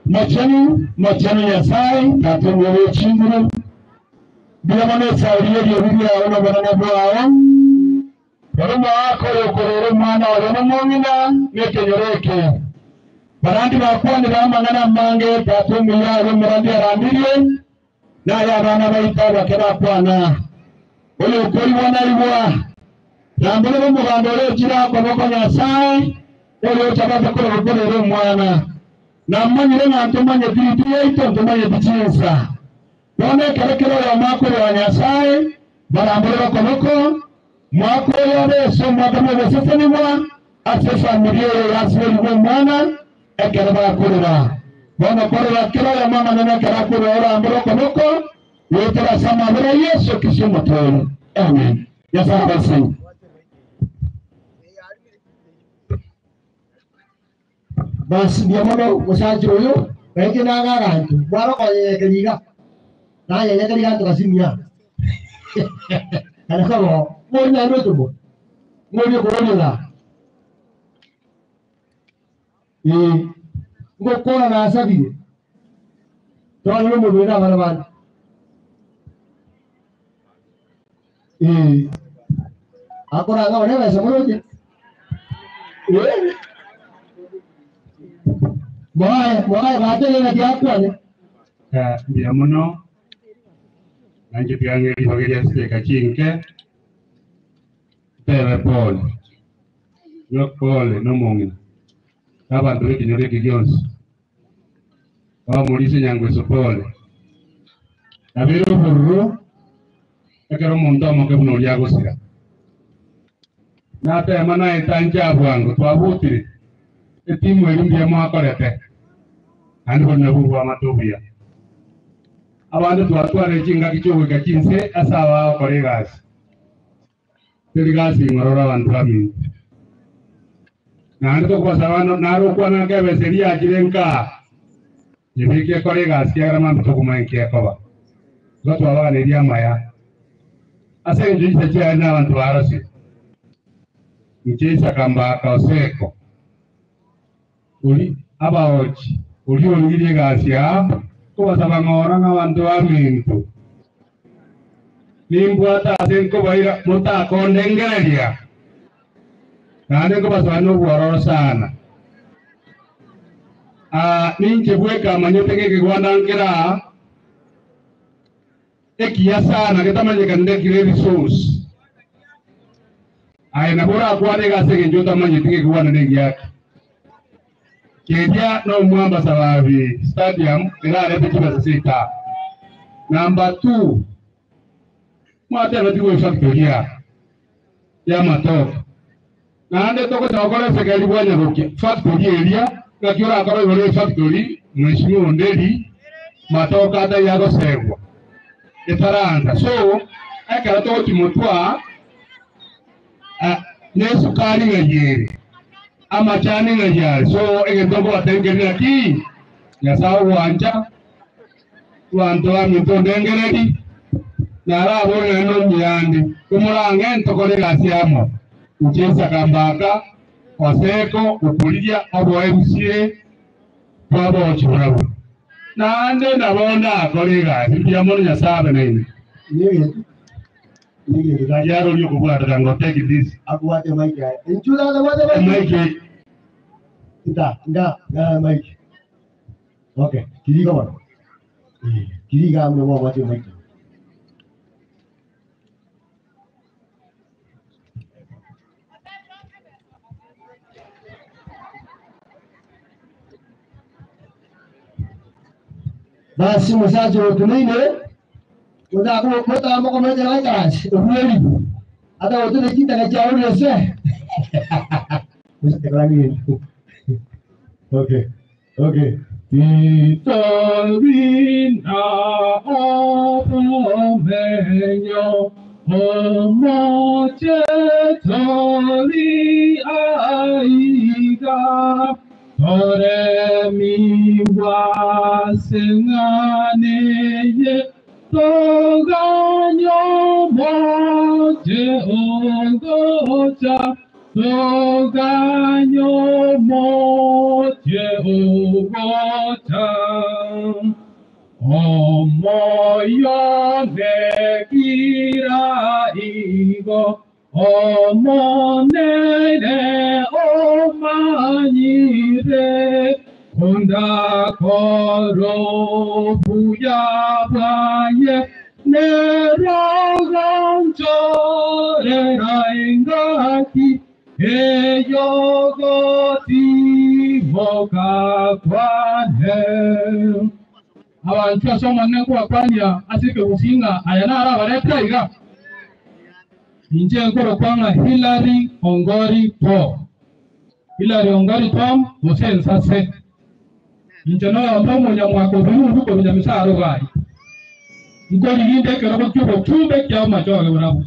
Mochenu, mochenu Nyasae, Tata omuya bwe chinguru, mbuya mono esauri y'eriogi riao na obonene bwao. Rora omoaka oyo okorera omwana oye nomong'ina nekenyoro eke. Barandi bakwanire amang'ana amange, Tata omuya aye omorandi arandirie, na aye abana baito abake bakwana. Oyokoigwa naigwa. Ramborera omoganda oria ochire akoboko Nyasae, oyocha bate korora okorera omwana. Namanyire ng'a ntomanyeti rituko yaito, ntomanyeti chinsa. Bono ekero kera oyomo akorua Nyasae, baramborere okoboko, Mwaka oyo obe ase omwaka bw'ogosesenigwa ase efamiri eye yasiberigwe omwana ekero bakorera. Bono korera kera oyomo amanene ekero akorua orambore okoboko goetera ase amabera a Yeso Kristo Omotoori. Amen. Nyasae abasesenie. Basi mbuya mono omosacha oyo, nainche naga aganto, mware okonyenyekeria iga, nanyenyekeria iga ntogasiria. Kana kobo, ng'ori naende otomwa, ng'ori okoboria ng'a ee, ngokora nasabire, torore omobere na abana bande. Ee, akoranga bare ebesa moroche. Ee. Moaye, moaye batebe ng'a tiakwane. Mbuya mono, nainche tiga ng'e ribaga ria chidakika chinke, ntebe pole, ng'a pole nomong'ina, na abanto b'ekenyoro eke gionsi, bamorisia Nyangweso pole. Nabeire obororo ekero omonto omoke buna oria agosira. Natema naete anche abwango twabutire etimu eria mbuya mwakorete, naende bono nabwo obwamate obuya. Abande twatwarire chingaki chiogoika chinse ase abagokora egasi. Teri gasi ing'ororo abanto baminto. Naende tokobasaba naro okwana ng'a ebesa eria yachire nkaa, nyebeke ekore egasi kiagera mambia tokomanya nki ekoba. Igo twabaganeria amaya ase engencho chinsa chiaye na abanto barosire. Inche Isaka Mbaka Oseko, ori abaochi, oria origirie egasi aa, nkobasaba ng'ora ng'a abanto baminto, nimbwate ase nkobaira motakondengereria, naende nkobasaba nobwororo sana. Aa, ninche bweka manyete ng'a ekegwanda nkere aa, ekiya sana getamanyekanete kire resource. Aye nabo orakwane iga ase engencho otamanyeti ng'a ekegwanda negiaki. Keria nomwamba Sababi Stadium erarete chibesa seita. Number two, mwatebetigwe efactory aa. Y'amatoke. Naende togocha gokora esegeri bwanyagokia factory eria, ng'aki orakore igoro y'efactory mheshimiwa Onderi, matoke ataiyo agosegwa etaransa. So ekero togochia motwe aa, ne esukari ng'ai ere, amachani ng'ai are. So egento nkobatebia nkeri naki, Nyasae ogwancha, Abanto baminto ondengereri, narabore naende nomuyande, komorang'e ntokore egasi amo, inche Isaka Mbaka, Oseko, Okorigia, oboerusie bw'abochi barabwo. Naende nabo ndakore egasi, mbuya mono Nyasae abe nainwe. Riaroria okobwatera ngo take this. Emaiki. Okay, kiriga bono. Eh, kiriga amwe mwabwate maiki. Basi musacha otumaine motaamokomanyera gaikaranse obueri ata gotuna chintaka chiao ase. Okay. Okay. Titori na obomenyo omoche tori aiga toremiwa seng'aneye toganyo moche ogocha toganyo moche ogocha omoyo nekira igo omonene omanyire kondakoro buya bwaye neroganchorera engaki eyogotimoka kwane. Abantu ase omonene nkobakwania ase ekegusinga aya naro abaretera iga inche nkorokwa ng'a Hillary Ongori Tom, Hillary Ongori Tom gose ensase inche noyomba omonyamwaka obirundu korunya misaro gai nkoriginde ekerogo kia obochumbe kia omachoge borabwo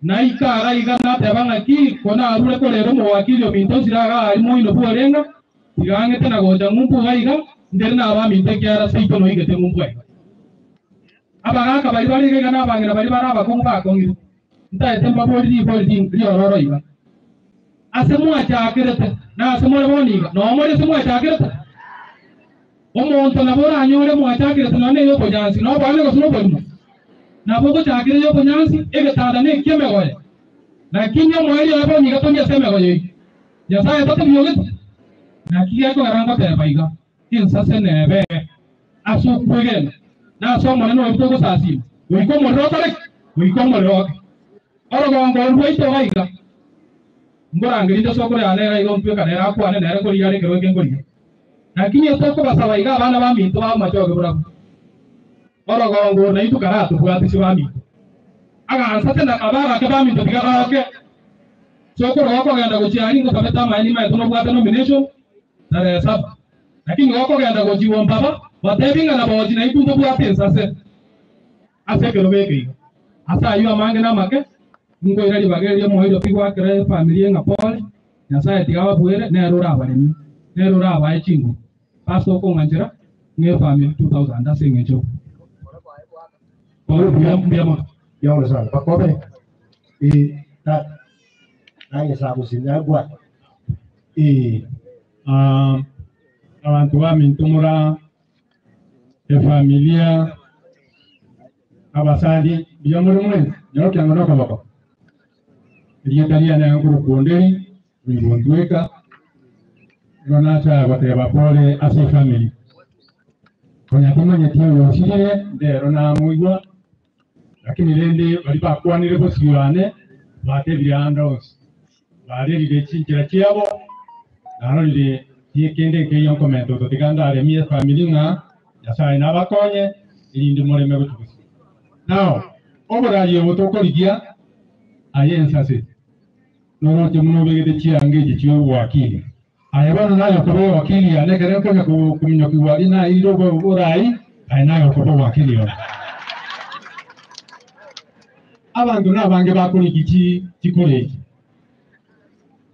naikara iga nateba ng'aki kona arure korera omowakili ominto nsiraga ari moino bworenga tigang'ete na gocha ng'umbu iga iga ndere na abaminto ekiara seito noigete ng'umbu iga abagaka bari bari iga na abang'ina bari bare abakong'u bakong'ire ntaete mbabori ribori riororo iga ase mwachakirete na ase more bono iga nomore ase mwachakirete omonto nabo oranyore mwachakirete nonye na obonyansi nobwane gose noborimo nabo ogochakire ya obonyansi egetanda na eki'emegoye lakini omweri oyo bono iga tori ase emegoye eywo Nyasaye tatobiogete naki gekogera ngoteba iga ensase nebe ase okwegena na ase omonene oyo togosasima goika omorero okoreki goika omorero oke orogongo oru rwaito iga iga nkorangerinde sokoro yane ere iga ntweka nere akwane nere nkorigia are ekero eke nkorigia lakini etokobasaba iga abana baminto bamachoge borabwo orogongo oru naintwe karatobwatisi baminto agansate na abarake baminto tiga baoke sokoro gokogenda gochia ngosabete amaeni maete nobwate nomination tarehe saba lakini gokogenda gochiwa mpaba batebi ng'a nabochi naintwe ntobwate ensase ase ekero geke iga ase aywo amange na amake nkoira ribaga erio omoerio pi gwakera efamiri eng'a pole Nyasaye tiga ababwere nere orabaremie nere orabae chinguru pastor okong'anchera ng'a efamiri 2000 ase eng'encho mbuya mbuya mono. Yaona sana. Bakobe. Eh, ta naye sabusi nyagwa. Eh, Ah, abantu baminto mura efamilia abasandi buya muri mwensi nyarokiango nokoboko erieta riane nkorokonderi rwibontweka igo nacha goteba pole ase efamily konya timanyeti oyosirire ndero namoigwa lakini rende bari bakwanire bosiurane batebire ande onsi barerire chinchera chiabo narorire tiekende nkeiyo nkomenta ototiga ndaremie efamily ng'a Nyasaye nabakonye erinde moreme gotugusia. Now, oborayi obo tokorigia Aye ensase, noroche buna obegete chianga echi chi'obowakili. Aye bono naye okoba ewakili yane ekero nkonya kominyokigwa aria naeire oboraai, aye naye okoba owakili one. Abanto nabange bakorigia chi chikura echi.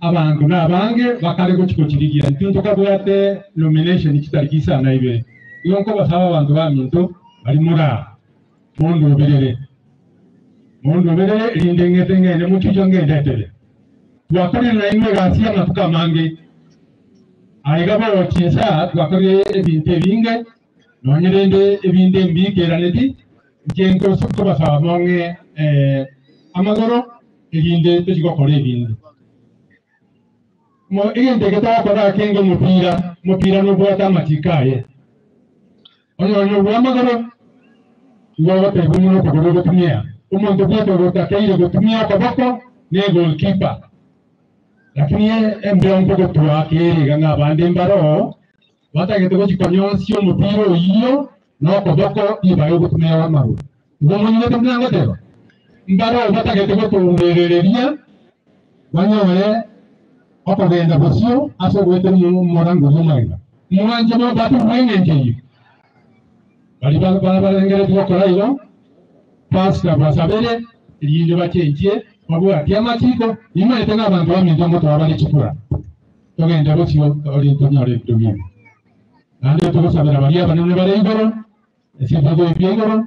Abanto nabange bakare gochia gochirigia. Intwe ntokabwate nomination chitariki isano na ibere. Igo nkobasaba abanto baminto baria moraa mondoberere, mondoberere erinde ng'ete ng'ende mochicho ngendetere. Twakorire nainwe egasi y'amatuko amange. Aiga bono chinsa twakorire ebinto ebinge, nonye rende ebinde mbiikeraneti, inche nkobasaba mong'e amagoro, erinde tochie gokora ebinde. Egento eke togokora kenge omopira, omopira nobwate amachiko aye. Onye onye bw'amagoro igo ogotebwa buna okogoro ogotumia, omonto bweka ogotakeire gotumia okoboko ne goalkeeper. Lakini embeo nkogotwa kere iga ng'a abande mbaroo batagete gochia konyonsia omopira oyio nokoboko ribaga ogotumia amagoro. Igo omonyete buna ngoteba? Mbaroo batagete gotourereria banyore okogenda bosio ase ogoeteria omorango oria omagega. Mwanche mobate bw'engencho eyio. Baria barengereretie gokora igo, Pastor basabere, erinde bachenchie babwatie amachiko. Nimaete ng'a abanto baminto ngotoa bare chikura, togende bosio erinde tonyore ebinto biaino. Naende togosabera baria abanene bare igoro, Ase ebirogo ebi bia igoro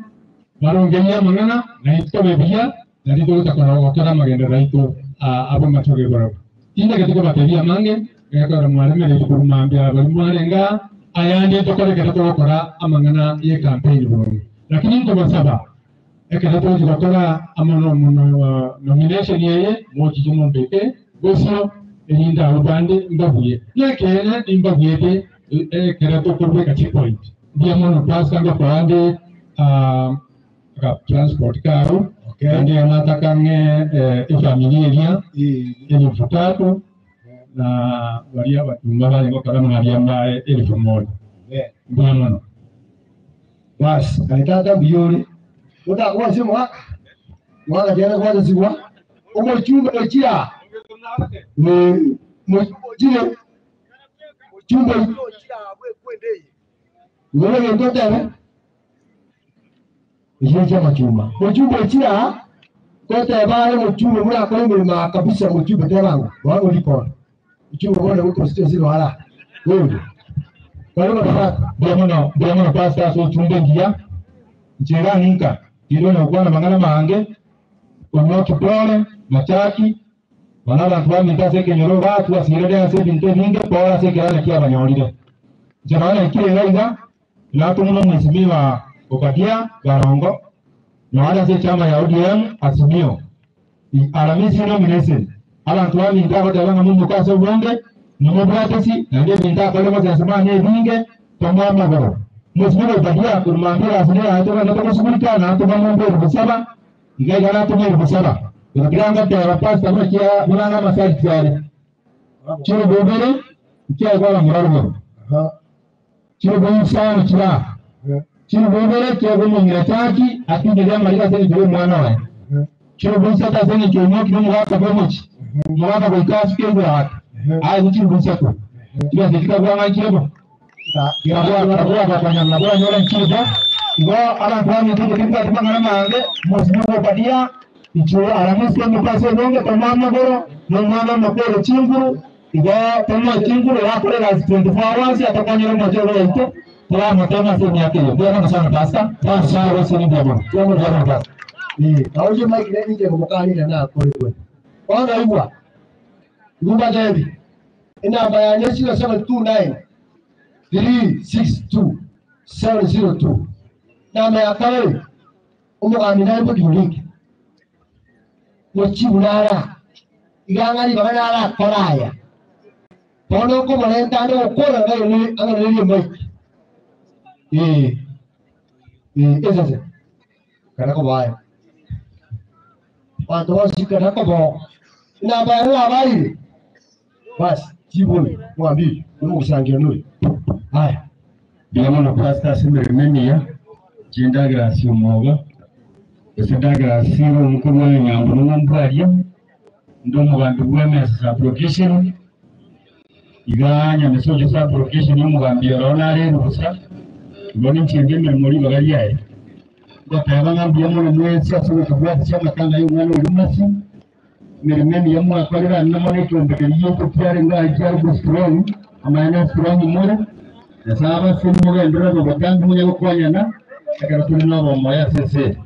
barongerie amang'ana, na intwe tobe buya, nario togocha korora gokora amagenderero aito abe amachoge igoro. Tindagete kobatebia amange, egekorera mwaremereirie korwa mambia baria mwarenge aa, ayande ntokore ekero togokora amang'ana y'ekampeini boronge. Lakini nkobasaba, ekero togochia gokora amo nomination eye, mochiche mombeke bosio, erinde abwo bande mbabuye. Nekeene nimbabuete ekero tokobeka chipoint. Mbuya mono pastor ngokoa nde aga transport kao naende iga nataka ng'e efamiri eria elfu tatu na baria abatumba bare gokora mwaria mbae elfu moja. Mbuya mono. Bas, aye tata mbuya ore, otakwansia omogaka, omogaka tiga gokwansesigwa, omochumbe ochia aa, mochumbe ochire, mochumbe ochire aa bwekwende eye. Igoro egento otebe, Echio chi'amachuma. Mochumbe ochire aa, toteba aye omochumbe buna akore emeremo aa kabisa, mochumbe teba ng'a bono orikore. Mochumbe bono nigo constituency noare aa. Good. Karibu tata. Mbuya mono, mbuya mono pastor ase ochumbe engiya. Inche iga ninka, tindi onya gokwana amang'ana amange, onywa kipore, machaki, Bono abanto baminto ase ekenyoro batwasirire ase ebinto ebinge pore ase ekeranya kiabanyorire. Inche nonya naikire iga iga, natomwa nomwesimigwa Obadia Barongo, nonya ase echama ya ODM Azimio. Aramisi nomination. Abanto baminto agoteba ng'a momoke ase obonge, nomobwatisi, naende ebinto akorire gosesema nebinge, tomoe amagoro. Omwesimigwa Obadia korwa mambia egasi neye togende togosugurika, natoma monto elfu saba, Iga iga natomire gosaba, ero tiga ngoteba pastor buna kia buna ng'a amasariti are. Chirobo ibere nkiaigwa abamura rogoro. Chirobo isano chira. Chirobo ibere kiaigwa omong'ina chaki atinyeria amariga ase eng'encho y'omwana oye. Chirobo isato ase eng'encho oimokire omogaka bw'omochie. Omogaka goika asuke igoro ake. Aye ni chirobo isato. Chibesa chikabua ng'a nchirobo. Nabwo nchibo igo abanto baminto inche timbwati mang'ana mange, mosibwe Obadia, inchuo Aramisi omoke ase obonge, tomoe amagoro, na omwana omoke ore chinguru, igo tomoe chinguru orakore egasi 24 hours atokonyere omochie obo oito, toramoteme ase emiaka eye. Mbuya mono sana Pastor, Nyasae agosesenie mbuya mono. Mbuya mono Pastor. Naoche Mike ne inche ngomokanire nakorekwe. Bono igwa, igwa mbatebi, Enamba yane 0729 362 702. Namba ya kabere, omogambi nare bw'ekenyoro eke, mochibu nare aa, iga ang'a ribaga nare akore aya. Bono nkomorenta ande gokora ng'aine ang'anererie emaiki. Ee, ee, esese, kera koboa. Abanto bonsi kera koboa. Enamba yane nabaeire. Basi, chibu oyo, omogambi oyo, nomogosangia noyo. Aya. Mbuya mono Pastor ase emeremo emiya, inche Douglas Omoga, gose Douglas ere omokorwa Nyambu Ng'umbu aria. Ndi omogambi bw'emesa sub-location, iga Nyamesocho sub-location omogambi oro nare erusa, igo ninche inde emeremo ribaga riaye. Ngoteba ng'a mbuya mono mwensi ase ogotobwatia amatanga ya omwana oria Mercy, emeremo emiya mwakorire ande mono ekeombe keria giaito kiarenge aye kiarokwa strong, amaene strong more, Nyasae abasenie mogenderere obotambe monye gokonyana ekero tore na obomoyo ase ense eye.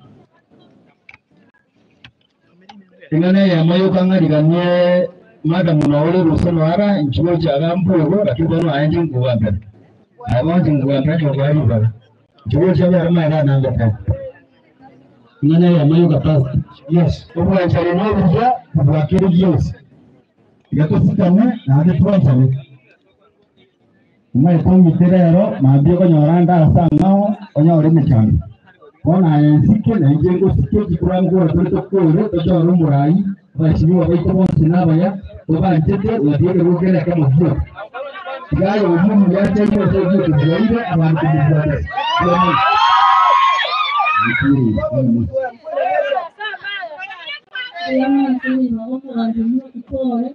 Eng'ana eyemo yokang'ariganie madam nore rusa noara inche gocha iga mbwego lakini bono aye inche nkogambera. Aye bonsi nkogambera inche ngokoa ribaga. Inche gocha iga ere magega nangoteba. Eng'ana eyemo yoka pastor. Yes, obwanchani na obuya kobua kere gionsi. Tiga tosikane naende twanchane. Omanyete ong'ite rero, mambia okonyora ande ase ang'ao onyore emechando. Bono aye nsike, na inche ngosike, chikura nkore tore tokore, tochore omorai, abasibwa baito bonsi nabaya, tobanchete, goika ekerogo kere ekemo gioka. Tiga aye oyio omuya achaire ase oyio otobwaire, abanto komobwata. Mbuya mono. Mbuya mono ase ribaga omogambi omoki pore.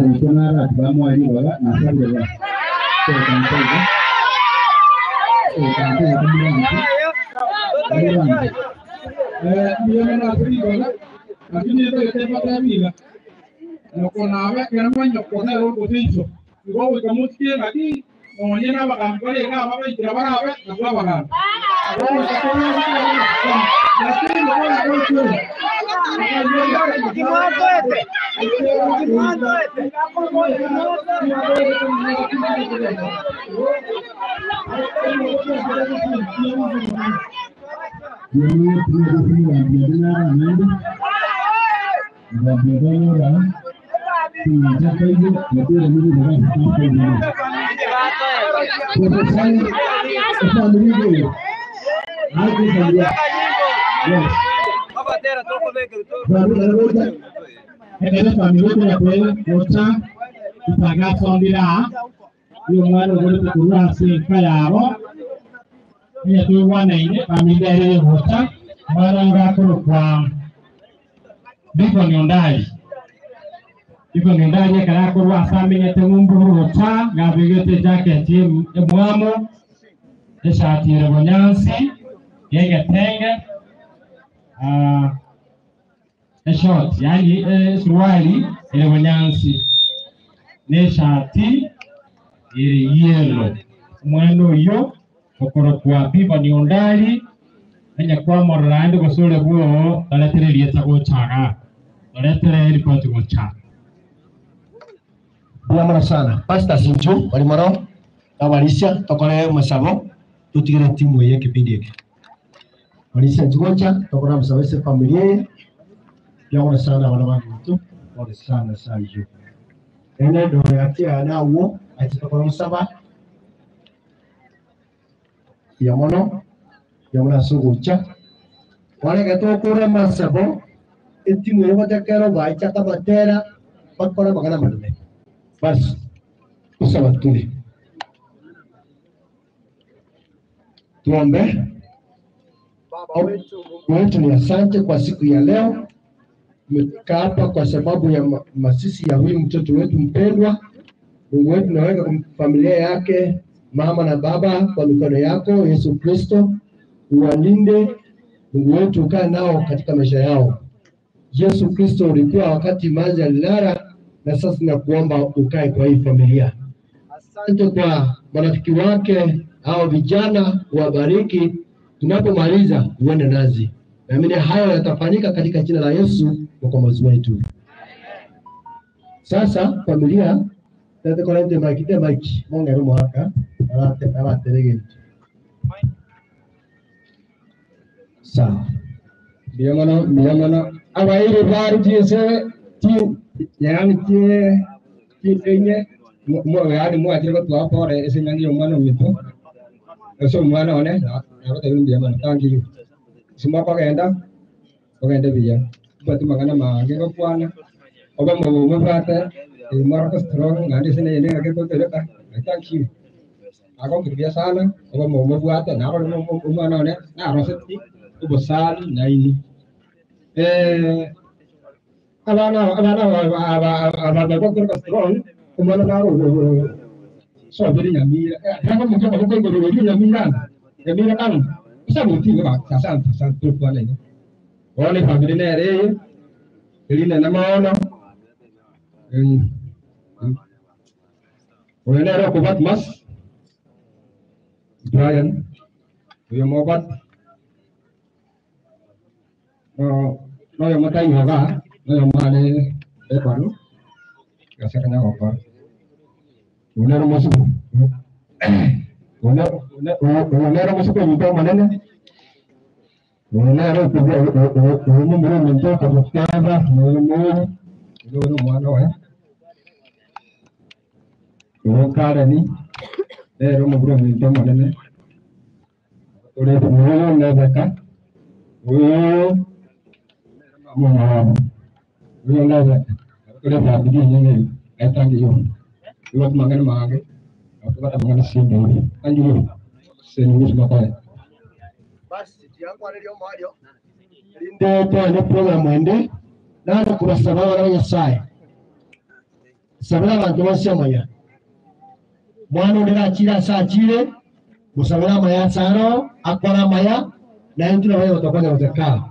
Omochie naro ati bamoe ribaga na asabire ba ogokansa iga ogokansa iga tomoranche tomoranche. Mbuya mono ase ribaga, lakini ntagete mbatebi iga, nyoko nabe ekero mwanyoko nere ogote iso. Igo goika mosike ng'aki nonye nabagambi bare iga aba baikire barabe nabwo abagambi. Igo goika tore lakini bono goikire. Ekero efamiri ekonya gocha itagasondire aa, oyo omwana oborete korwa ase enka yabo, onye toigwanaine, famiri ere egocha, omwana oyo akorokwa Deacon Ondari. Deacon Ondari ekero akorwa ase amenyete ng'umbu gocha, nigo abegete ejacket emwamu, eshati ere bonyansi, ya egetenge, eshort yaani esuruari ere bonyansi, na eshati ere yellow. Omwana oyio okorokwa Bevan Ondari, onye kwamorora aende gose ore bwoo, toretere erieta gocha igaa, toretere eripoti gocha. Mbuya mono sana. Pastors inchuo bari mono na abarisia tokore omosabo totigere etimu eye ekepindi eke. Barisia inchuo gocha tokore omosabo ase efamiri eye. Mbuya mono sana abana baminto, pole sana ase ayio. Naende endoro gati yane agwo ache tokore omosaba. Mbuya mono, mbuya mono ase ogocha. Bono ekero togokora amasabo, etimu eye gochaka ere baichaka amatera, bakore amang'ana amanene. Bas, gosaba tore. Tuombe. Baba wetu ni asante kwa siku ya leo. Tumefika hapa kwa sababu ya masisi ya huyu mtoto wetu mpendwa. Mungu wetu, naweka familia yake, mama na baba, kwa mikono yako Yesu Kristo, uwalinde Mungu wetu, ukae nao katika maisha yao. Yesu Kristo, ulikuwa wakati maji alilala, na sasa nakuomba ukae kwa hii familia. Asante kwa marafiki wake hao vijana, wabariki. Tunapomaliza uende nazi. Naamini hayo yatafanyika katika jina la Yesu mkombozi wetu. Sasa familia tete korente mike te mike mongero mwaka arate arateregete. Sawa. Mbuya mono, mbuya mono. Abairi bari chinse chi yaani chie chinse inye yaani mwachire gotwaa pore ase eng'ani ya omwana ominto ase omwana one nagotebirie mbuya mono thank you. Ase mokogenda ogende buya, mbwate amang'ana mange gokwana obe mobwate Mara strong naende ase neyende ng'ake totereka, I thank you. Agokiribia sana, obomo mobwate, narore omwana one naroseti obosani nainwe. Abana abana aba aba bagokoroka strong, omwana naro sobere Nyamira. Nabo omonto amaboko igoro oria Nyamira anga, Nyamira county, osabotiwe gaki, asante asante tokwana igo. Bono efamiri nere eye, eri nene mono, oyo nere okobat mas, Brian, oyo mobat, noyo motaiyo igaa, noyo mare ekonu, gose konya gokora. Oyo nere omosuku, oyo nere omosuku ominto omonene, oyo nere oyo momura ominto okoboteba, noyo mouri, oyo nere omwana oye, oyo Karen, nere omomura ominto omonene, ore oyo Rebecca, oyo mama omwabo, oyo Rebecca, ore efamiri enyene eywo, aye thank you. Igo amang'ana mange, tobwate amang'ana ase endairi. Thank you. Ase gosima kwaye. Rinde toende program ende, nare kobasaba abana ba Nyasaye, sabera abanto bonsi amaya. Mwana onde nachire ase achire, mosabere amaya ase aro, akore amaya, naye intwe nabo oyogotokonya gocha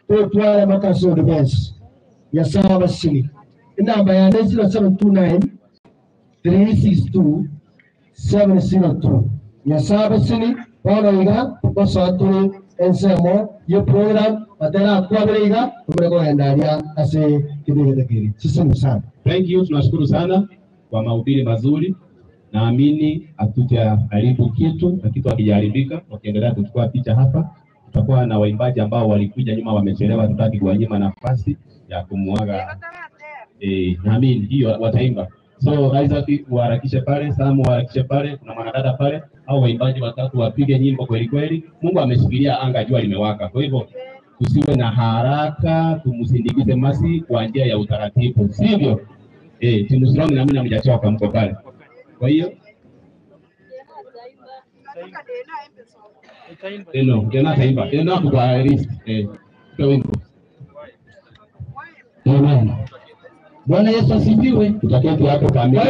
Totware amaka ase onde bwensi. Nyasaye abasesenie. Enamba yane 0729 362 702. Nyasaye abasesenie, bono iga togosoa tore ensemo ye program, batera akwabere iga, tomare kogenda aria ase kebegete keri. Seseni sana. Thank you, tunashukuru sana kwa mahubiri mazuri. Naamini hatujaharibu kitu na kitu hakijaharibika. Wakiendelea kuchukua picha hapa, tutakuwa na waimbaji ambao walikuja nyuma wamechelewa, hatutaki kuwanyima nafasi ya kumuaga. Naamini hiyo wataimba. So Isaac uharakishe pale, Sam uharakishe pale, kuna mwanadada pale, au waimbaji watatu wapige nyimbo kweli kweli. Mungu ameshikilia anga, jua limewaka. Kwa hivyo tusiwe na haraka, tumsindikize Masi kwa njia ya utaratibu, sivyo? Timu strong na mimi hamjachoka, mko pale. Kwa hiyo no, tena ataimba tena kwa list kwa wimbo. Amen. Bwana Yesu asifiwe. Tutaketi hapo kamili.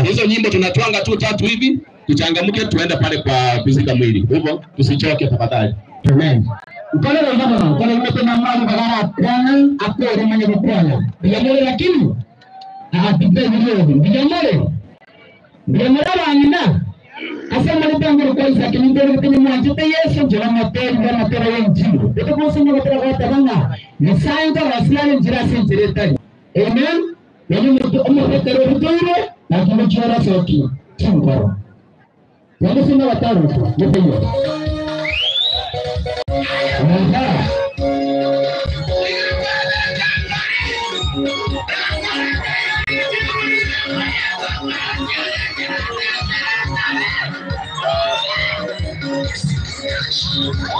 Hizo nyimbo tunatwanga tu tatu hivi, tuchangamke tuende pale kwa kuzika mwili. Kwa hivyo tusichoke tafadhali. Amen. Ukolera iga mono, ukolera imete na mali bagara kwana, akore manye gukwana. Bijamore lakini ahatipe birobi. Bijamore. Bijamore bangina. Ase mali tango kwa Isaac ni mbere mtenye mwanjete Yesu njira materi njira matera y'injiro. Eko kose ngo batera kwa tabanga. Ni sanga wasilale njira se tari. Amen. Yaani mtu omutetero butoire na kumuchora soki. Chingoro. Yaani sina wataru nipeyo. Aha.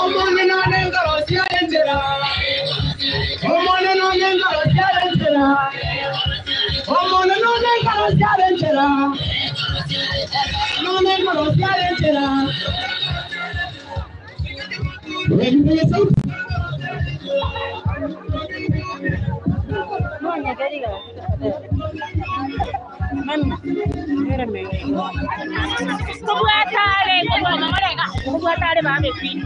Omone none ngalo syalenzera. Omone none ngalo syalenzera. Omone none ngalo syalenzera. None ngalo syalenzera. Unajipenya sauti. Kubwatale, kubwatale mame kwini.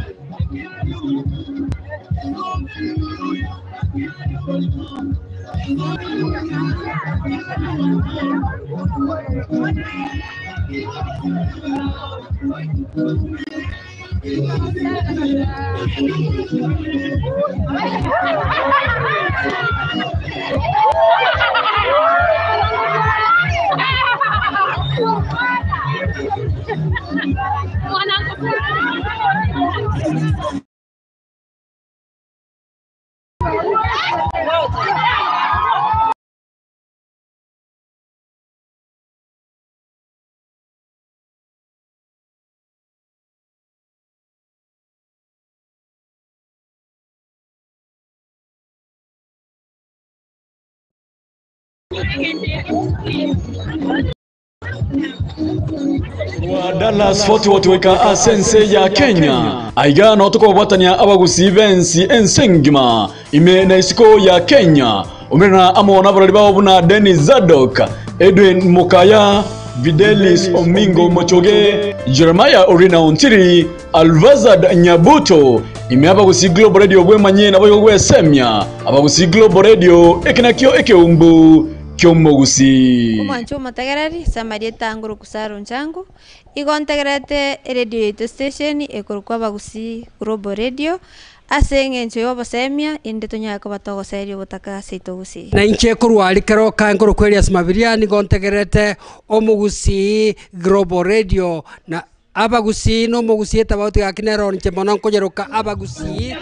Mwanangu. Korwa Dallas Fort Worth goika ase ense ya Kenya. Aiga noo tokobwatania abagusii b'ensi ense engima ime na isiko ya Kenya. Omerana amo nabarori bao buna Dennis Zadok, Edwin Mokaya, Videlis Omingo Mochoge, Jeremiah Orina Ontiri, Alvazad Nyabuto, ime Abagusii Global Radio bwemanyie naboigo gwesemia Abagusii Global Radio eke nakio ekeumbu ki'omogusii. Omwancho omotegereri, ase amarieta a Nguru Kusaro Nchangu, igo ntegererete eredio yaito station ekorokwa Abagusii Global Radio, ase eng'encho ya obosemia inde tonyare koba togoseria obotaka ase aito gusii. Na inche korwa aria keroka nkorokwa Elias Mabiria nigo ntegererete Omogusii Global Radio na Abagusii na omogusii etabauti gaki nero inche mono nkonyeroka abagusii.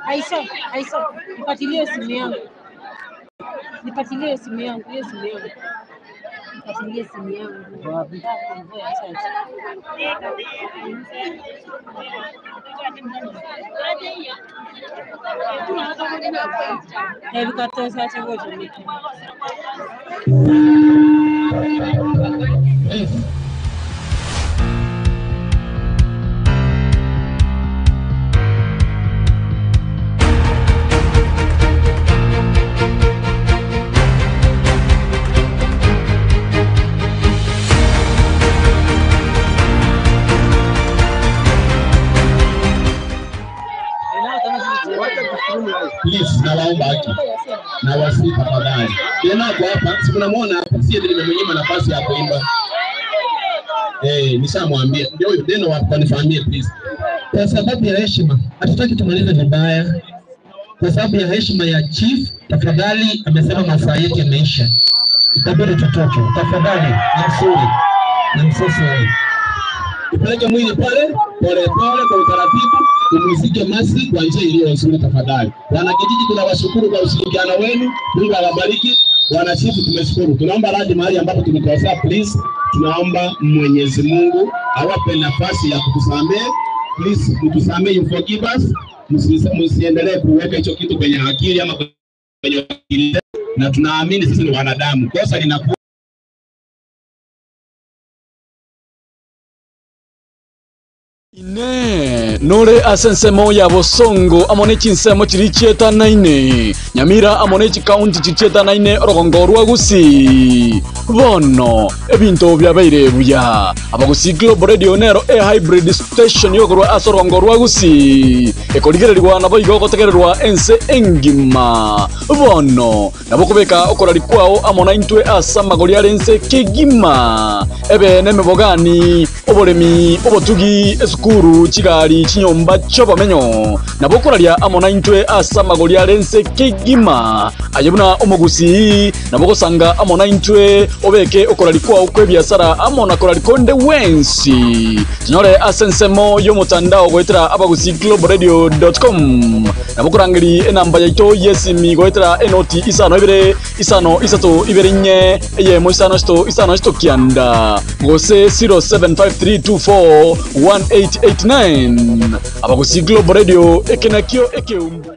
Aisha, Aisha, nipatilie simu yangu. Nipatilie simu yangu, hiyo simu yangu. Nipatilie simu yangu. Ebikatosa chigocho miki. Please, nawaomba haki na wasi tafadhali. Tena ako hapa, si mnamuona hapa, si eti nimemnyima nafasi ya kuimba. Eh, nishamwambia. Ndio huyo Deno wanifahamie please. Kwa sababu ya heshima, hatutaki tumalize vibaya. Kwa sababu ya heshima ya chief, tafadhali, amesema masaa yetu yameisha, itabidi tutoke. Tafadhali, I'm sorry. I'm so sorry. Tupeleke mwili pale pole pole kwa utaratibu, tumzike Mercy kwa njia iliyo nzuri tafadhali. Wanakijiji tunawashukuru kwa ushirikiano wenu, Mungu awabariki. Bwana chifu, tumeshukuru. Tunaomba radhi mahali ambapo tumekosea, please. Tunaomba Mwenyezi Mungu awape nafasi ya kutusamehe. Please, mtusamehe, you forgive us. Msiendelee kuweka hicho kitu kwenye akili ama kwenye akili, na tunaamini sisi ni wanadamu, kosa linakuwa Ine nore ase ensemo ya Bosongo amo ne chinsemo chiri chietanaine Nyamira amo ne chikaunti chiri chietanaine orogongo rwa Gusii bono ebinto byabeire buya Abagusii Global Radio nero e hybrid station yokorwa ase orogongo rwa Gusii ekorigererigwa nabo igo ogotegererwa ense engima bono nabo okobeka okorari kwao amo na intwe ase amagori are ense kegima ebe nemebogani oboremi obotugi esukuru chigari chinyomba chi'obomenyo. Nabo okoraria amo naintwe ase amagori are ense kegima. Aye buna omogusii, nabo ogosanga amo naintwe, obeke okoraria kwao kw'ebiasara amo na koraria konde gwensi. Tonyore ase ensemo y'omotandao goetera abagusiiglobalradio.com. Nabo okorangeria enamba yaito y'esimi goetera enoti isano ibere isano isato ibere inye eyemo isano isato isano isato kianda gose 0753241889. Abagusii Global Radio, eke nakio ekeumbu.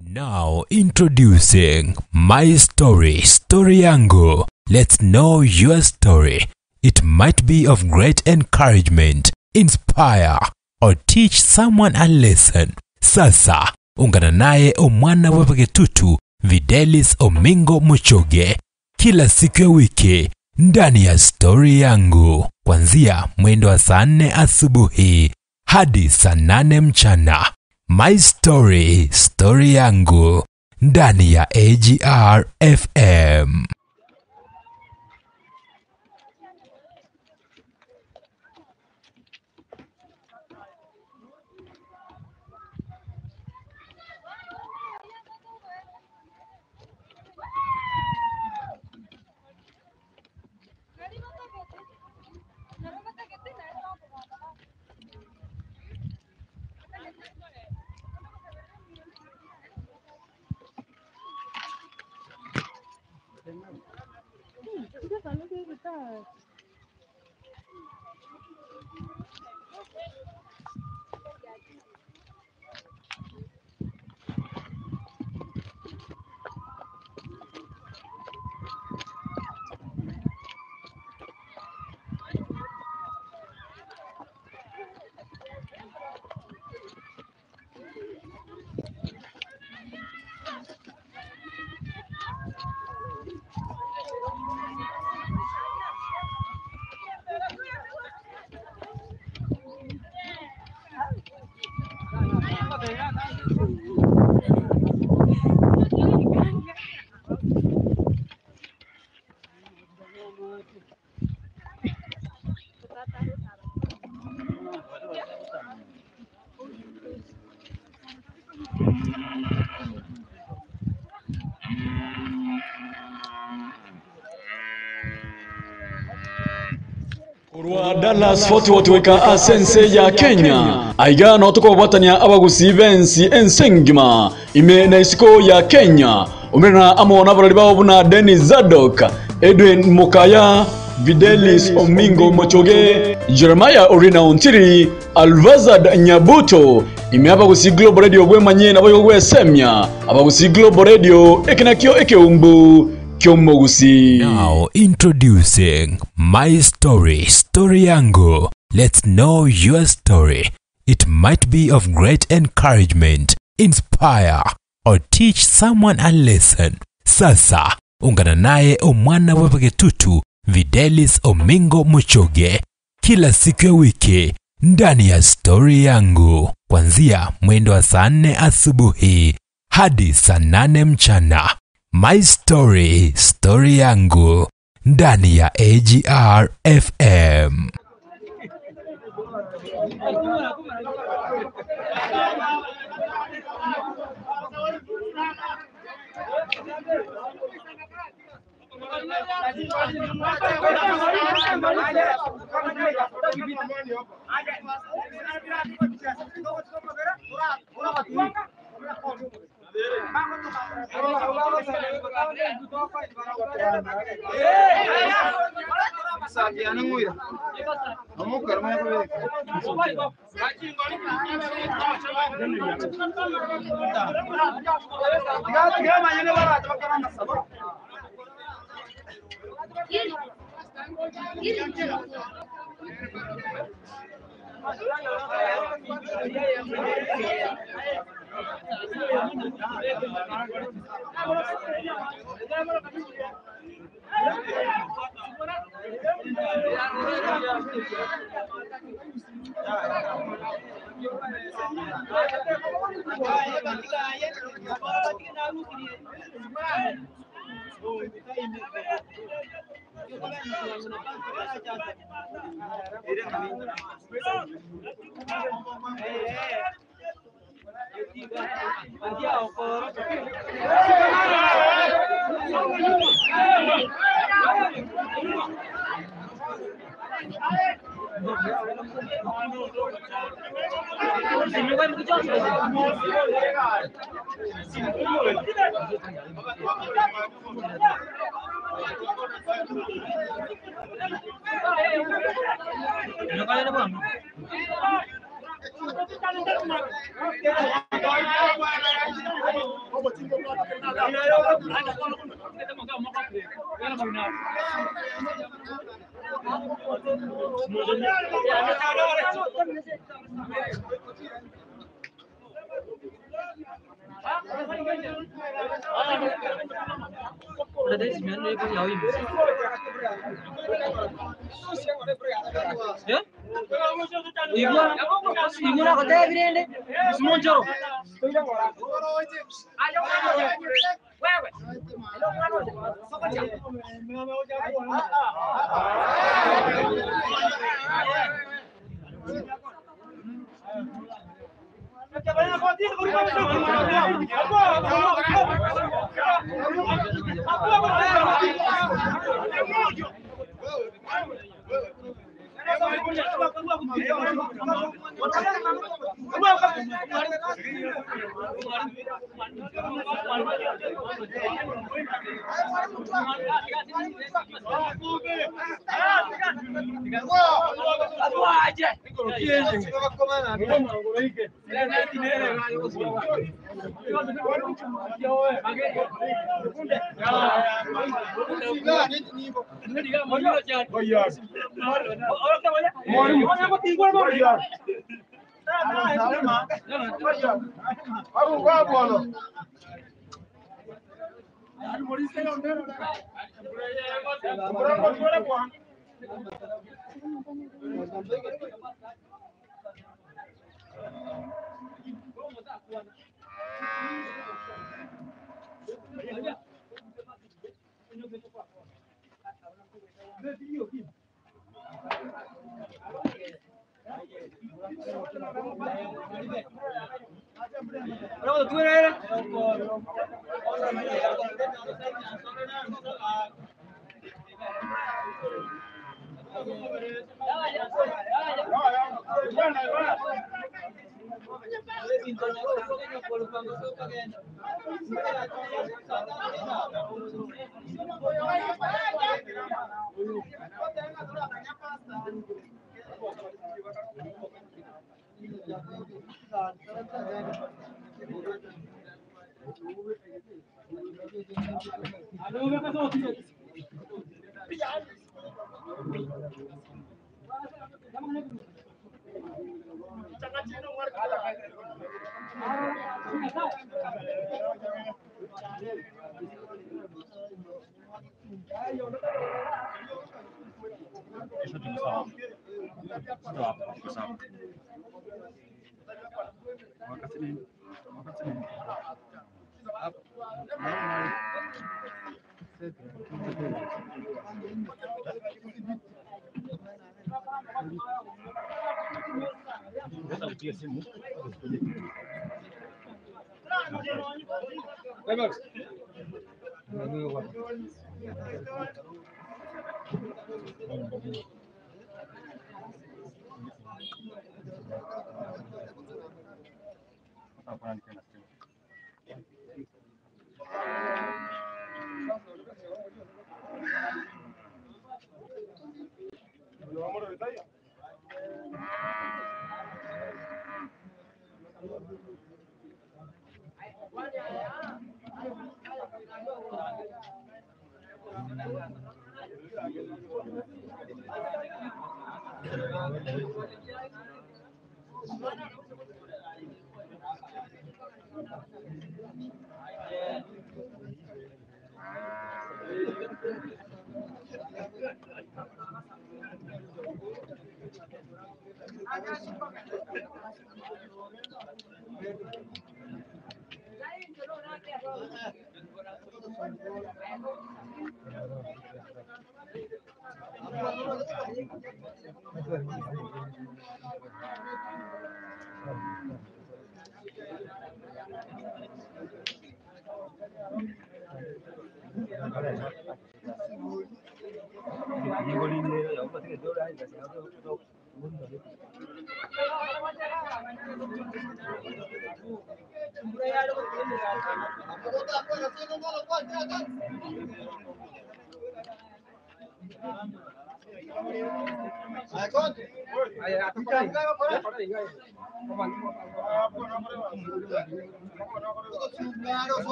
Now introducing My Story, Story Yangu. Let's know your story. It might be of great encouragement, inspire, or teach someone a lesson. Sasa ungana naye omwana wa Paketutu Videlis Omingo Muchoge kila siku ya wiki ndani ya Story Yangu kuanzia mwendo wa saa nne asubuhi hadi saa nane mchana. My Story, Story Yangu ndani ya AGR FM. Korwa Dallas Fort Worth goika ase ense ya Kenya aiga no tokobwatania abagusii b'ensi ense engima ime na isiko ya Kenya omerana amo n'abarori babo buna Dennis Zadok, Edwin Mukaya, Videlis Omingo Mochoge, Jeremiah Orina Ontiri, Alvazad Nyabuto ime abagusii Global Radio bwemanye nabo yogwesemia abagusii Global Radio eke nakio ekeumbu kyomogusi. Now introducing My Story, Story Yangu. Let's know your story. It might be of great encouragement, inspire, or teach someone a lesson. Sasa ungana naye omwana wa Paketutu Videlis Omingo Muchoge kila siku ya wiki ndani ya Story Yangu kuanzia mwendo wa saa nne asubuhi hadi saa nane mchana. My Story, Story Yangu ndani ya AGR FM.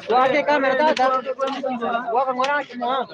Wake kamera tata. Waka ngora kimwa.